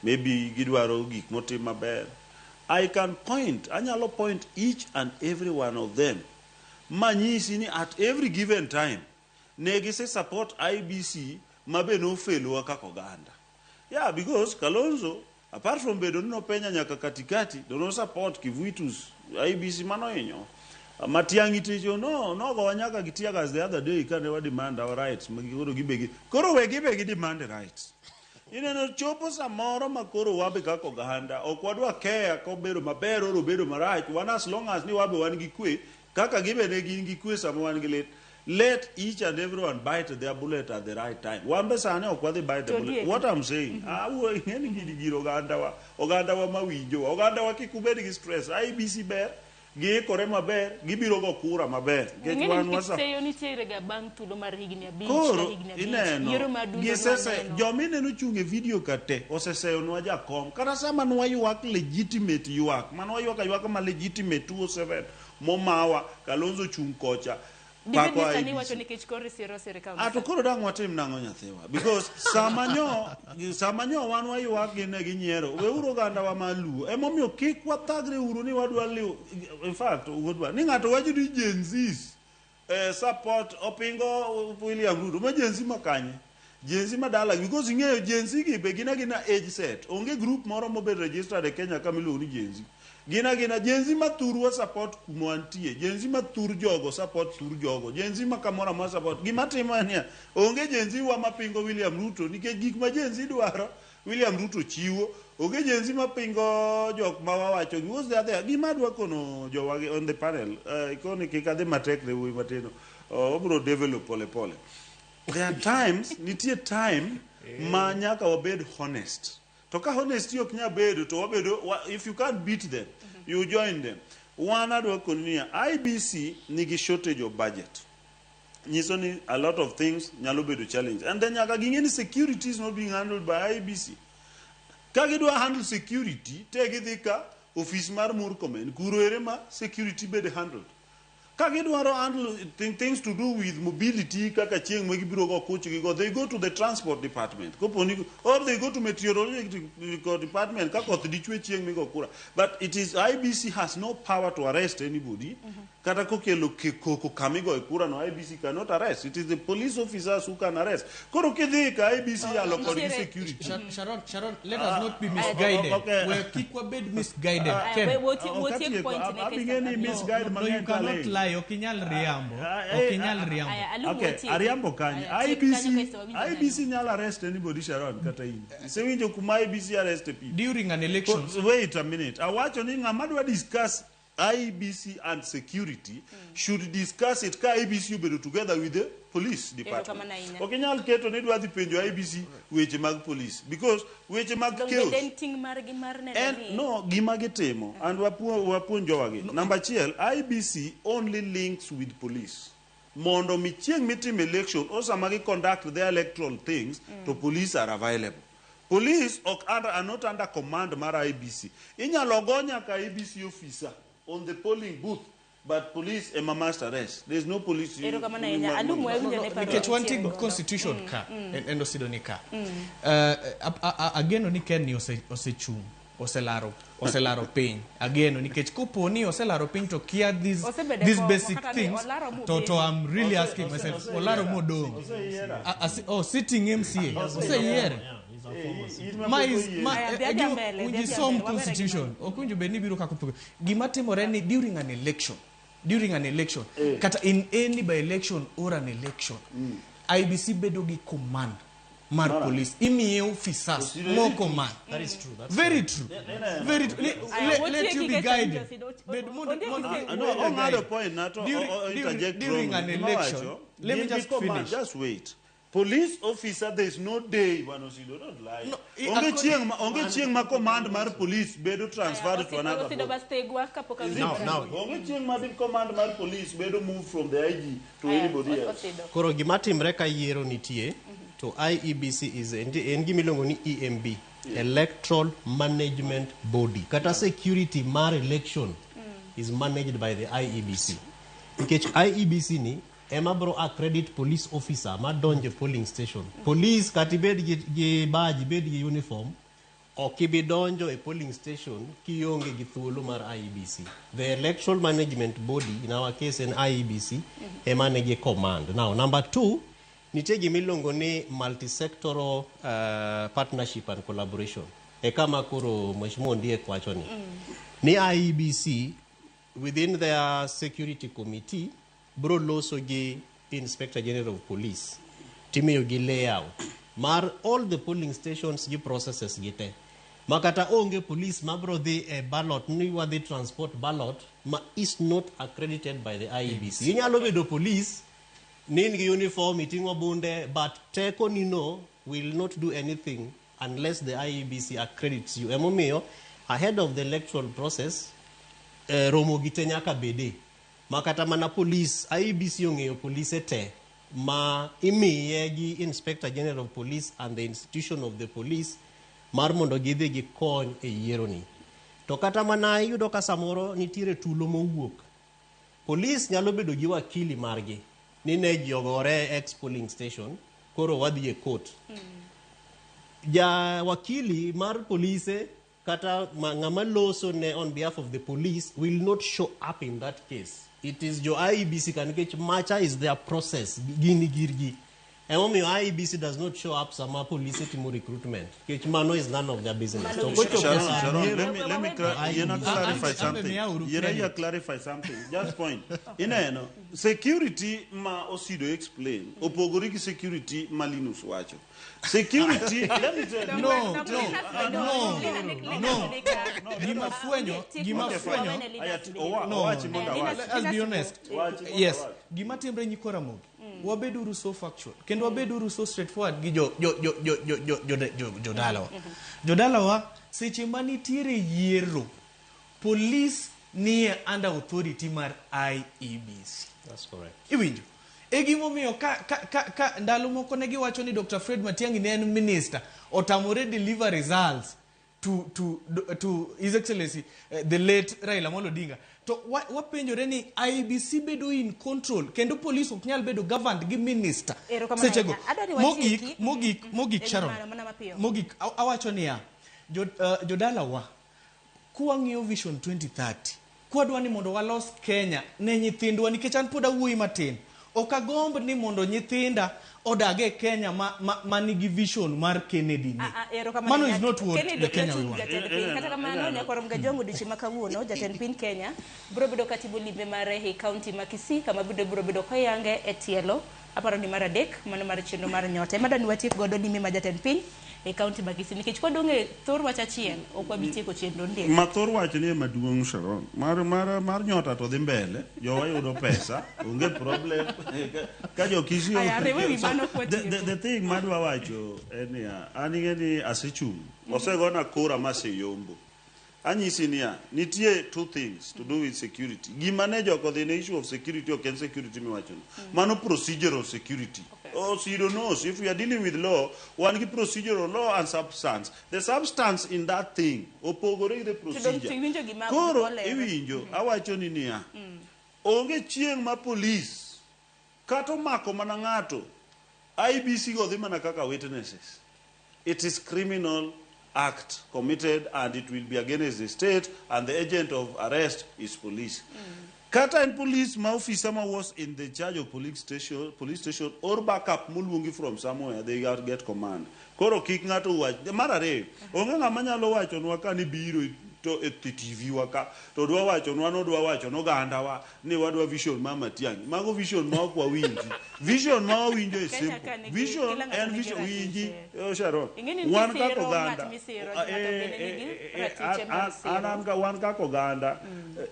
maybe gidwaro gik motim maber. I can point, anyalo point each and every one of them manyisi ni at every given time ne gise support IEBC mabe nofelowa kaka oganda. Yeah, because Kalonzo, apart from bedo ni nopenya nyaka katikati, to no support Kivuitus IEBC mano hinyo. Matiang'i ticho no nogowa nyaka gi tear gas the other day kane wa demand our rights koro gibe gi koro we gibe gi demand rights. Ineno chopo samoro ma koro wabe kaka oganda ok wadwa care kobedo maber or obedo marach wan as long as ni wabe wan gi kwe kaka gibe ne gin gi kwe sama wan gi lit. Let each and everyone bite their bullet at the right time. Wan be sani ok wadhi bite the bullet. What I'm saying, awuoyo ing'e ni gini gir ogandawa, ogandawa mawinjowa, ogandawa kik ubed gi stress. IEBC ber, giikore maber, gibiro go kura maber. Nikech Ing'e ni wan nikech wasa seyo nitiere ga bang' thuolo mar higni 5 ka Koro higni 5 ineno yiero madundo gisese nwaneno. joma ineno chung' e video ka te oseseyonwa jakom kata sama nwaywak legitimate ywak manwaywak aywaka ma legitimate 207 momawa Kalonzo chung' kocha Dibed pako ni sani IEBC. iwacho nikech koro isiro sirikal Ato koro dang' watim nang'o nyathiwa because sama nyo wan waywak gin ne ginyiero weuru ogandawa mar Luo emomiyo kik wathagre uru ni wadwa liw in fact wuodwa ni ng'ato wacho ni Gen Zs support opingo William Ruto ma Gen Z ma kanye Gen Z ma dala because ing'eyo Gen Z gi be gin agina age set onge group moro mobet registered e Kenya ka miluongo ni Gen Z gin agina Gen Z ma thurwa support kuma wantie Gen Z ma thur jogo support thur jogo Gen Z ma kamoro amora support gima timo en niya onge Gen Z wa mapingo William Ruto nikech gik ma Gen Z dwaro William Ruto chiwo onge Gen Z mapingo jok ma wawacho because they are there gima adwa kono jowa on the panel ikoni kik adhi matek ne wuoyi matino obro develop pole pole there are times nitie time ma nyaka wabed honest to ka honesty ok nyal bedo to wabedo if you can't beat them you join them wan adwa koni niya IEBC nigi shortage of budget nyiso ni a lot of things nyalo bedo challenge and then nyaka ging'e ni security is not being handled by IEBC ka gidwa handle security te gidhi ka office mar Murkomen kuro ere ma security bed handled ka gidwaro handle things to do with mobility kaka chieng' ma gibiro go kuchgi go they go to the transport department koponi or they go to meteorological department ka koth dichwe chieng' migo kura but it is IEBC has no power to arrest anybody kata kokelo koko kamigo e kura no IEBC cannot arrest it is the police officers who can arrest koro kidhi ka IEBC yalo kodgi security Sharon, let us not be misguided. Okay. We kik wabed misguided. Ken. Wotiek point ne Abing'e ni misguide No, you mang'eny cannot taleng. lie. Ok inyal riambo. Ok inyal riambo. Okay, ariambo kanye. IEBC IEBC nyalo arrest anybody Sharon kata in. Isewinjo kuma IEBC arrest people. During an election. Wait a minute. Awacho ni ng'ama dwa discuss IEBC and security should discuss it ka IEBC obedo together with the police department. Erokamano ahinya. Ok inyal keto ni idwa dhi penjo IEBC weche mag police because weche mag Donge chaos en ting' margi mar neno En, ni no, gima gitimo and wapuonjowagi. Namba achiel, IEBC only links with police. Mondo mi chieng' mitimo election o sama gi conduct their electoral things to police are available. Police ok are not under command mar IEBC. Inyalo go nyaka IEBC officer on the polling booth but police ema must arrest. There is no police. Erokamano ahinya. Alum wawinjo ne paro Nikech wantie mantiere gi godo. constitution ka en osido ni ka. Ageno ni Ken ni osechung' oselaro piny ageno nikech kopo ni oselaro piny to kia these, Osebedo e these kom, basic kata ni things olaro to I'm really asking myself olaro modong' oh, sitting MCA oseyiere ma is ma Aya, dhi adhi mbele, dhi winji adhi som mbele, wabere gi constitution ok winjo bed ni biro kaka opogore gima timore ni during an election kata in any by election or an election IEBC bedo gi command mar Mara. police imiye officers Osiro- moko man That is true. That's very true very true let you be guided No, ong'ado point na to interject during wrongly. an Gima election wacho, let me gin gi just command, finish Just wait. Police officer, there is no day, Bwana Osido, don't lie. I- Onge according- chieng' ma, onge chieng' ma command mar police bedo transferred to another Osido board. bastegwa kapok Is it? awinjo. Onge chieng' ma di command mar police bedo moved from the IG to anybody else. Koro gima timre ka yiero nitie to IEBC is en gima iluongo ni EMB, Electoral Management Body. Kata security mar election is managed by the IEBC. Nikech IEBC ni ema bro accredit police officer madonjo e polling station. Police kata ibed gi badge, ibed gi uniform, ok ibi donjo e polling station kionge gi thuolo mar IEBC. The Electoral Management Body, in our case en IEBC, ema nigi command. Now, number two, nitie gima iluongo ni multisectoral partnership and collaboration. E kama koro Mheshimiwa Ondiek wacho ni. Ni IEBC, within their security committee, bro loso gi Inspector General of Police, timiyo gi layout mar all the polling stations gi processes gi te. Ma kata onge police ma bro dhi e ballot ni wadhi transport ballot ma is not accredited by the IEBC. Inyalo bedo police ni in gi uniform iting'o bunde but teko ni no will not do anything unless the IEBC accredits you. Emomiyo ahead of the electoral process romo gi te nyaka bede. Ma kata mana police, IEBC ong'eyo polise te ma imiye gi Inspector General of Police and the institution of the police mar mondo gidhi gikony e yiero ni. To kata mana iyudo ka samoro nitiere tulo mowuok. Police nyalo bedo gi wakili margi ni ne ji ogore ex polling station, koro wadhi e court. Ja wakili mar polise kata ng'ama loso ne on behalf of the police will not show up in that case. It is jo IEBC ka nikech macha is their process, gini girgi. Emomiyo IEBC does not show up sama police timo recruitment. Nikech mano is none of their business. To kochopo Sharon, sa Sharon, yiero, let me yena IEBC. clarify something. Yena ya clarify something. Just point. Ineno, security ma Osido explain, opogore gi security ma Linus wacho. Security, let me tell you. No, no, no, no. Gima fwenyo, gima fwenyo. No, let's be honest. Yes, gima timre nyikwa Ramogi. Wabeduru so factual kendo wabeduru so straightforward gi jo jo jo jo jo jo jo jo jodalawa. Jodalawa seche manitiere yiero, police nie under authority mar IEBC. That's correct. Iwinjo? E gimomiyo ka ndalo moko ne giwacho ni Dr. Fred Matiang'i ne en minister otamore deliver results to His Excellency the late Raila Amolo Odinga. To wapenjore ni IEBC bedo in control kendo police ok nyal bedo governed gi minister. Erokamano Sechego. ahinya. Adwa ni watieki. Mogik Sharon. Mana mapiyo. Mogik awacho niya, jodalawa kwang'iyo Vision 2030 kwadwa ni mondo walos Kenya ne nyithindwa nikech an pod awuoyi matin. Ok agomb ni mondo nyithinda odag e Kenya ma nigi vision mar Kennedy ni. Erokamano Mano ahinya. is not what Kennedy the Kenya we Ochung' want. jatend piny. Kata kamano nyakwar Mgajwang' odiochieng' ma kawuono jatend piny Kenya biro bedo katimo limbe mare e kaunti ma Kisii kama biro bedo koyange e tielo aparo ni mar adek mano mar chenro mar nyota. Ema dani watiek godo limbe ma jatend piny e kaunti ma Kisii nikech kwadong' e thor wach achiel ok wabi tieko chenro ndiek. Ma thor wach ni ema duong' Sharon. Mar nyota to dhi mbele, jowa yudo pesa, onge problem. Ka jo Kisii Aya, riwe wi mano kwa tieko. The thing madwa wacho en niya, an ing'e ni asechung', osegona kura maseyombo. Anyisi niya, nitie two things to do with security. Gima ne joko dhi ne issue of security ok en security miwachono. Mano procedural security. Osido knows if we are dealing with law, wan gi procedural law and substance. The substance in that thing opogore gi the procedure. To iwinjo gima Koro olero. iwinjo, awacho ni niya, onge chieng' ma police kata omako mana ng'ato, IEBC go dhi mana kaka witnesses. It is criminal act committed and it will be against the state and the agent of arrest is police. Kata en police ma officer ma was in the charge of police station or backup moluongi from somewhere, they get command. Koro kik ng'ato wach. Mar ariyo, onge ng'ama nyalo wachonwa ka ni biro to e TV wa ka to dwa wachonwa nodwa wacho nogandawa ni wadwa vision mar Matiang'i. Mago vision ma ok wawinji. Vision ma wawinjo e Kenya simple. ka nigi- Vision kila ng'ato en nigi vision ratiche. winji Sharon. Ing'e ni Wan nitie kaka siro, oganda. ng'at misiro, ng'ato bende nigi ratiche mar An siro. an ka wan kaka oganda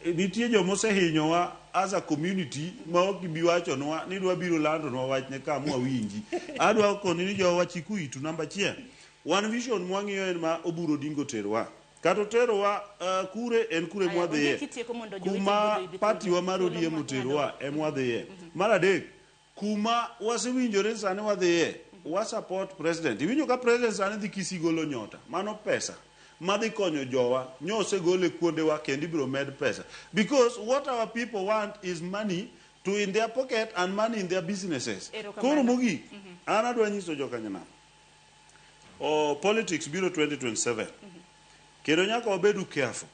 nitie joma osehinyowa as a community ma ok ibi wachonwa ni dwa biro landonwa wachne ka mwawinji. Adwa koni ni jowa chiku itu namba achiel. Wan vision mwang'iyo en ma Oburu Odinga oterowa. Kata oterowa kure en kure Aya, mwadhiye. ondiek itieko mondo jowete Kuma mondo oyud party wa mar thuolo ODM mar oterowa emwadhiye. Mar adek, kuma wasewinjore sani wadhiye, wa support president. Iwinjo ka president sani dhi Kisii golo nyota, mano pesa madhi konyo jowa nyo osegole kuondewa kendo ibiro med pesa because what our people want is money to in their pocket and money in their businesses. Erokamano. Koro mogik, an adwa nyiso jokanyanam o politics biro 2027 kendo nyaka wabedu careful.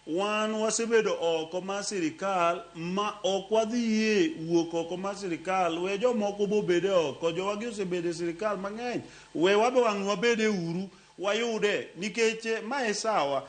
Wan wasebedo oko mar sirikal ma ok wadhi yie wuok oko mar sirikal. We jomoko bobede oko, jowagi osebedo e sirikal mang'eny. We wabe wang' wabede uru wayude nikech mae sawa.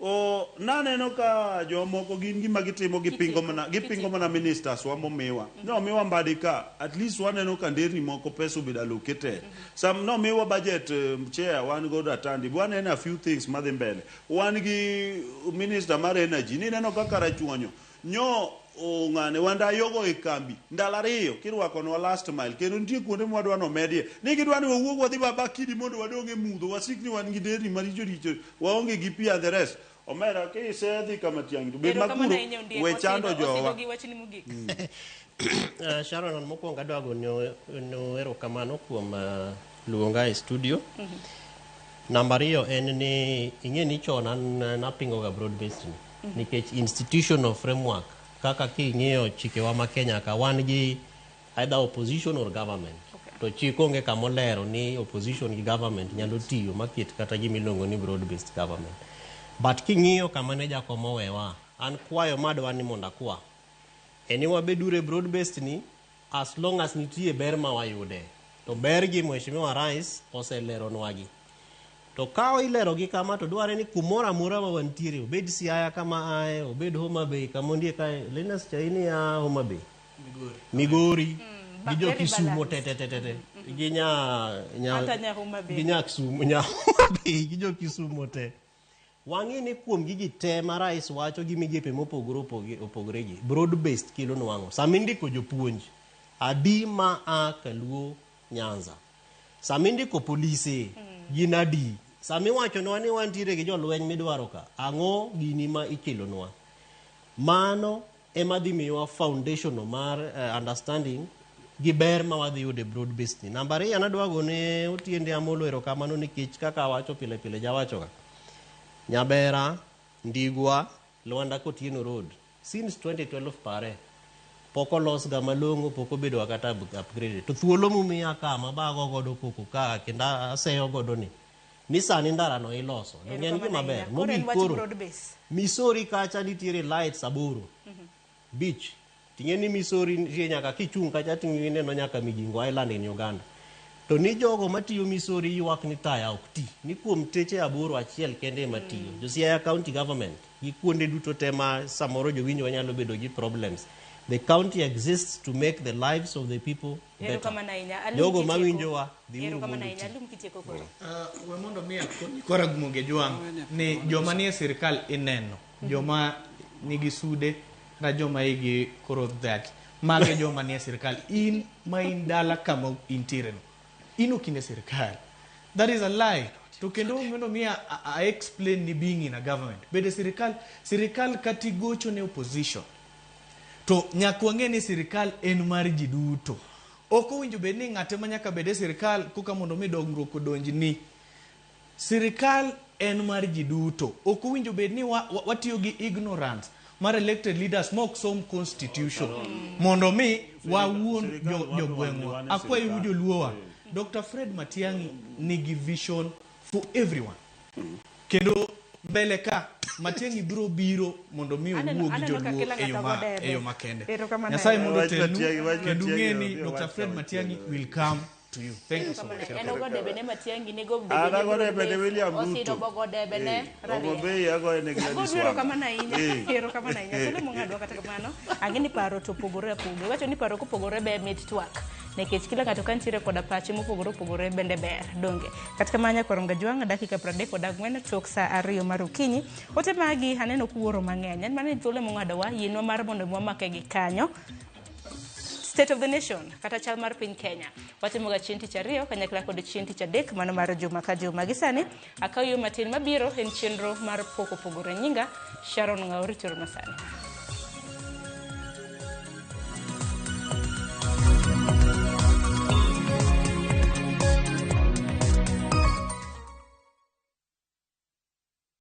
O, naneno ka jomoko gin gima gitimo gipingo mana gipingo mana ministers wa momiwa. Nomiwa Mbadi ka at least waneno ka nderni moko pesa obedo allocated. Sam nomiwa budget chair wan godo Atandi waneno a few things madhi mbele. Wan gi minister mar energy nineno kaka Rachuonyo nyo ong'ane wandayogo e kambi ndalo ariyo kirwakonwa last mile kendo nitie kuonde mwadwa nomedie ni gidwa ni wawuog wadhi baba kidi mondo wadong' e mudho wasik ni wan gi nderni maricho richo waonge gi pi and the rest omera kisedhi kama Matiang'i to bed Erokamano makuro ahinya Ondiek, we chando Osido- jowa. Osido gi wachni mogik. Sharon, an mokwongo adwa gono erokamano kuom luonga e studio. Namba ariyo en ni ing'e ni chon an napingo ga broad based ni nikech institutional framework kaka king'iyo chikewa ma Kenya ka wan gi either opposition or government. To chik onge kama olero ni opposition gi government nyalo tiyo maket kata gima iluongo ni broad based government. But king'iyo kama ne Jakom owewa, an kwayo madwa ni mondo akwa en ni wabeduru e broad based ni as long as nitie ber ma wayude. To ber gi Mheshimiwa Rais oseleronwagi. To ka ilerogi kama to dware ni kumoro amora ma wantiere, obed Siaya kama ae, obed Homa Bay kama ondie kae, Linus Chaini ya Homa Bay, Migori, gi jo very Kisumo balanced. te te te te te, gi nya nya Hata nya Homa Bay. gi nya Kisumu, nya Homa Bay, gi jo Kisumo te. Wang'i ni kuom gigi te ma rais wacho gi migepe mopogore opogore gi, broad based kelo nwang'o. Sama indiko jopuonj, adi ma a Kaluo Nyanza? Sama indiko polise, gin adi? Sama iwachonwa ni wantiere gi jolweny midwaro ka, ang'o gini ma ikelonwa? Mano ema dhi miyowa foundation mar understanding gi ber ma wadhi yudo e broad based ni. Namba ariyo nadwa gone Otiende Amolo erokamano nikech kaka awacho pile pile jawachoga. Nyabera, Ndigwa, Lwanda Kotieno Road since 2012 pare pok olos ga malong'o, pok obedo kata upgraded. To thuolo mumiya ka mabago godo koko ka kendo aseyo godo ni ni sani ndara no iloso. Donge en gima ber? Koro en Mogik wach koro broad base. Misori kacha nitiere lights 8 beach. Ting'e ni Misori nitie nyaka kichung' kacha tineno nyaka Migingo Island in Uganda. To ni jogo matiyo Misori ywak ni taya ok ti. Ni kuom teche 8 achiel kende ema tiyo. Jo Siaya County Government gi kuonde duto te ma samoro jowinjo nyalo bedo gi problems. The county exists to make the lives of the people better. Erokamano ahinya. Alum Jogo kitieko. mawinjowa, dhiuru Erokamano mondo ahinya. uti. Alum kitieko koro. We mondo mi akony kora Ramogi Jwang' ni joma nie sirikal ineno, joma nigi sude kata joma igi koro dhach, mago e joma nie sirikal. In ma in dala kama intiere no, in ok in e sirikal. That is a lie. To kendo mondo mi a explain ni being in a government. Bede sirikal, sirikal kata igocho ne opposition, to nyaka wang'e ni sirikal en mar ji duto. Ok owinjo bed ni ng'ate ma nyaka bed e sirikal koka mondo mi dongruok odonjni. Sirikal en mar ji duto. Ok owinjo bed ni watiyo gi ignorance mar elected leaders ma ok som constitution mondo mi wawuond jogweng'wa. Akwayou joluowa, Dr. Fred Matiang'i nigi vision for everyone. Kendo mbele ka Matiang'i biro biro mondo mi owuo gi Aneno ka joluo kila e yo ng'ato ma go debe. e yo makende. Erokamano Nyasaye ahinya. mondo Wach otelnu Matiang'i, wach kendo Matiang'i, ung'e ni omiyo Dr. wach Fred ka Matiang'i machielo. will come to you. Thank you so much. En ogo debe ne Matiang'i nego An ago debe ne William Ruto. Osido bogo debe ne Eh, Rarieda. Homa Bay agoyo ne Gladys Ago Wanga. erokamano ahinya. Eh. Erokamano ahinya. Thuolo mong'adwa kata kamano, ang'e ni paro to opogore opogore. Iwacho ni paro kopogore ber mit twak. Nikech kila ng'ato ka nitiere koda pache mopogore opogore bende ber, donge. Kata kamano nyakwar Ngajwang' dakika 34 tok saa 2 mar okinyi. Ote magi aneno kuoro mang'eny. En mana ni thuolo mong'adowa, yienwa mar mondo wamake gi kanyo. State of the Nation kata chal mar piny Kenya. Watimoga chieng' tich ariyo kanyakla kod chieng' tich adek mano mar juma ka juma. Gi sani akaw yo matin mabiro en chenro mar pok opogore nyinga Sharon Ng'aori Toro Masani.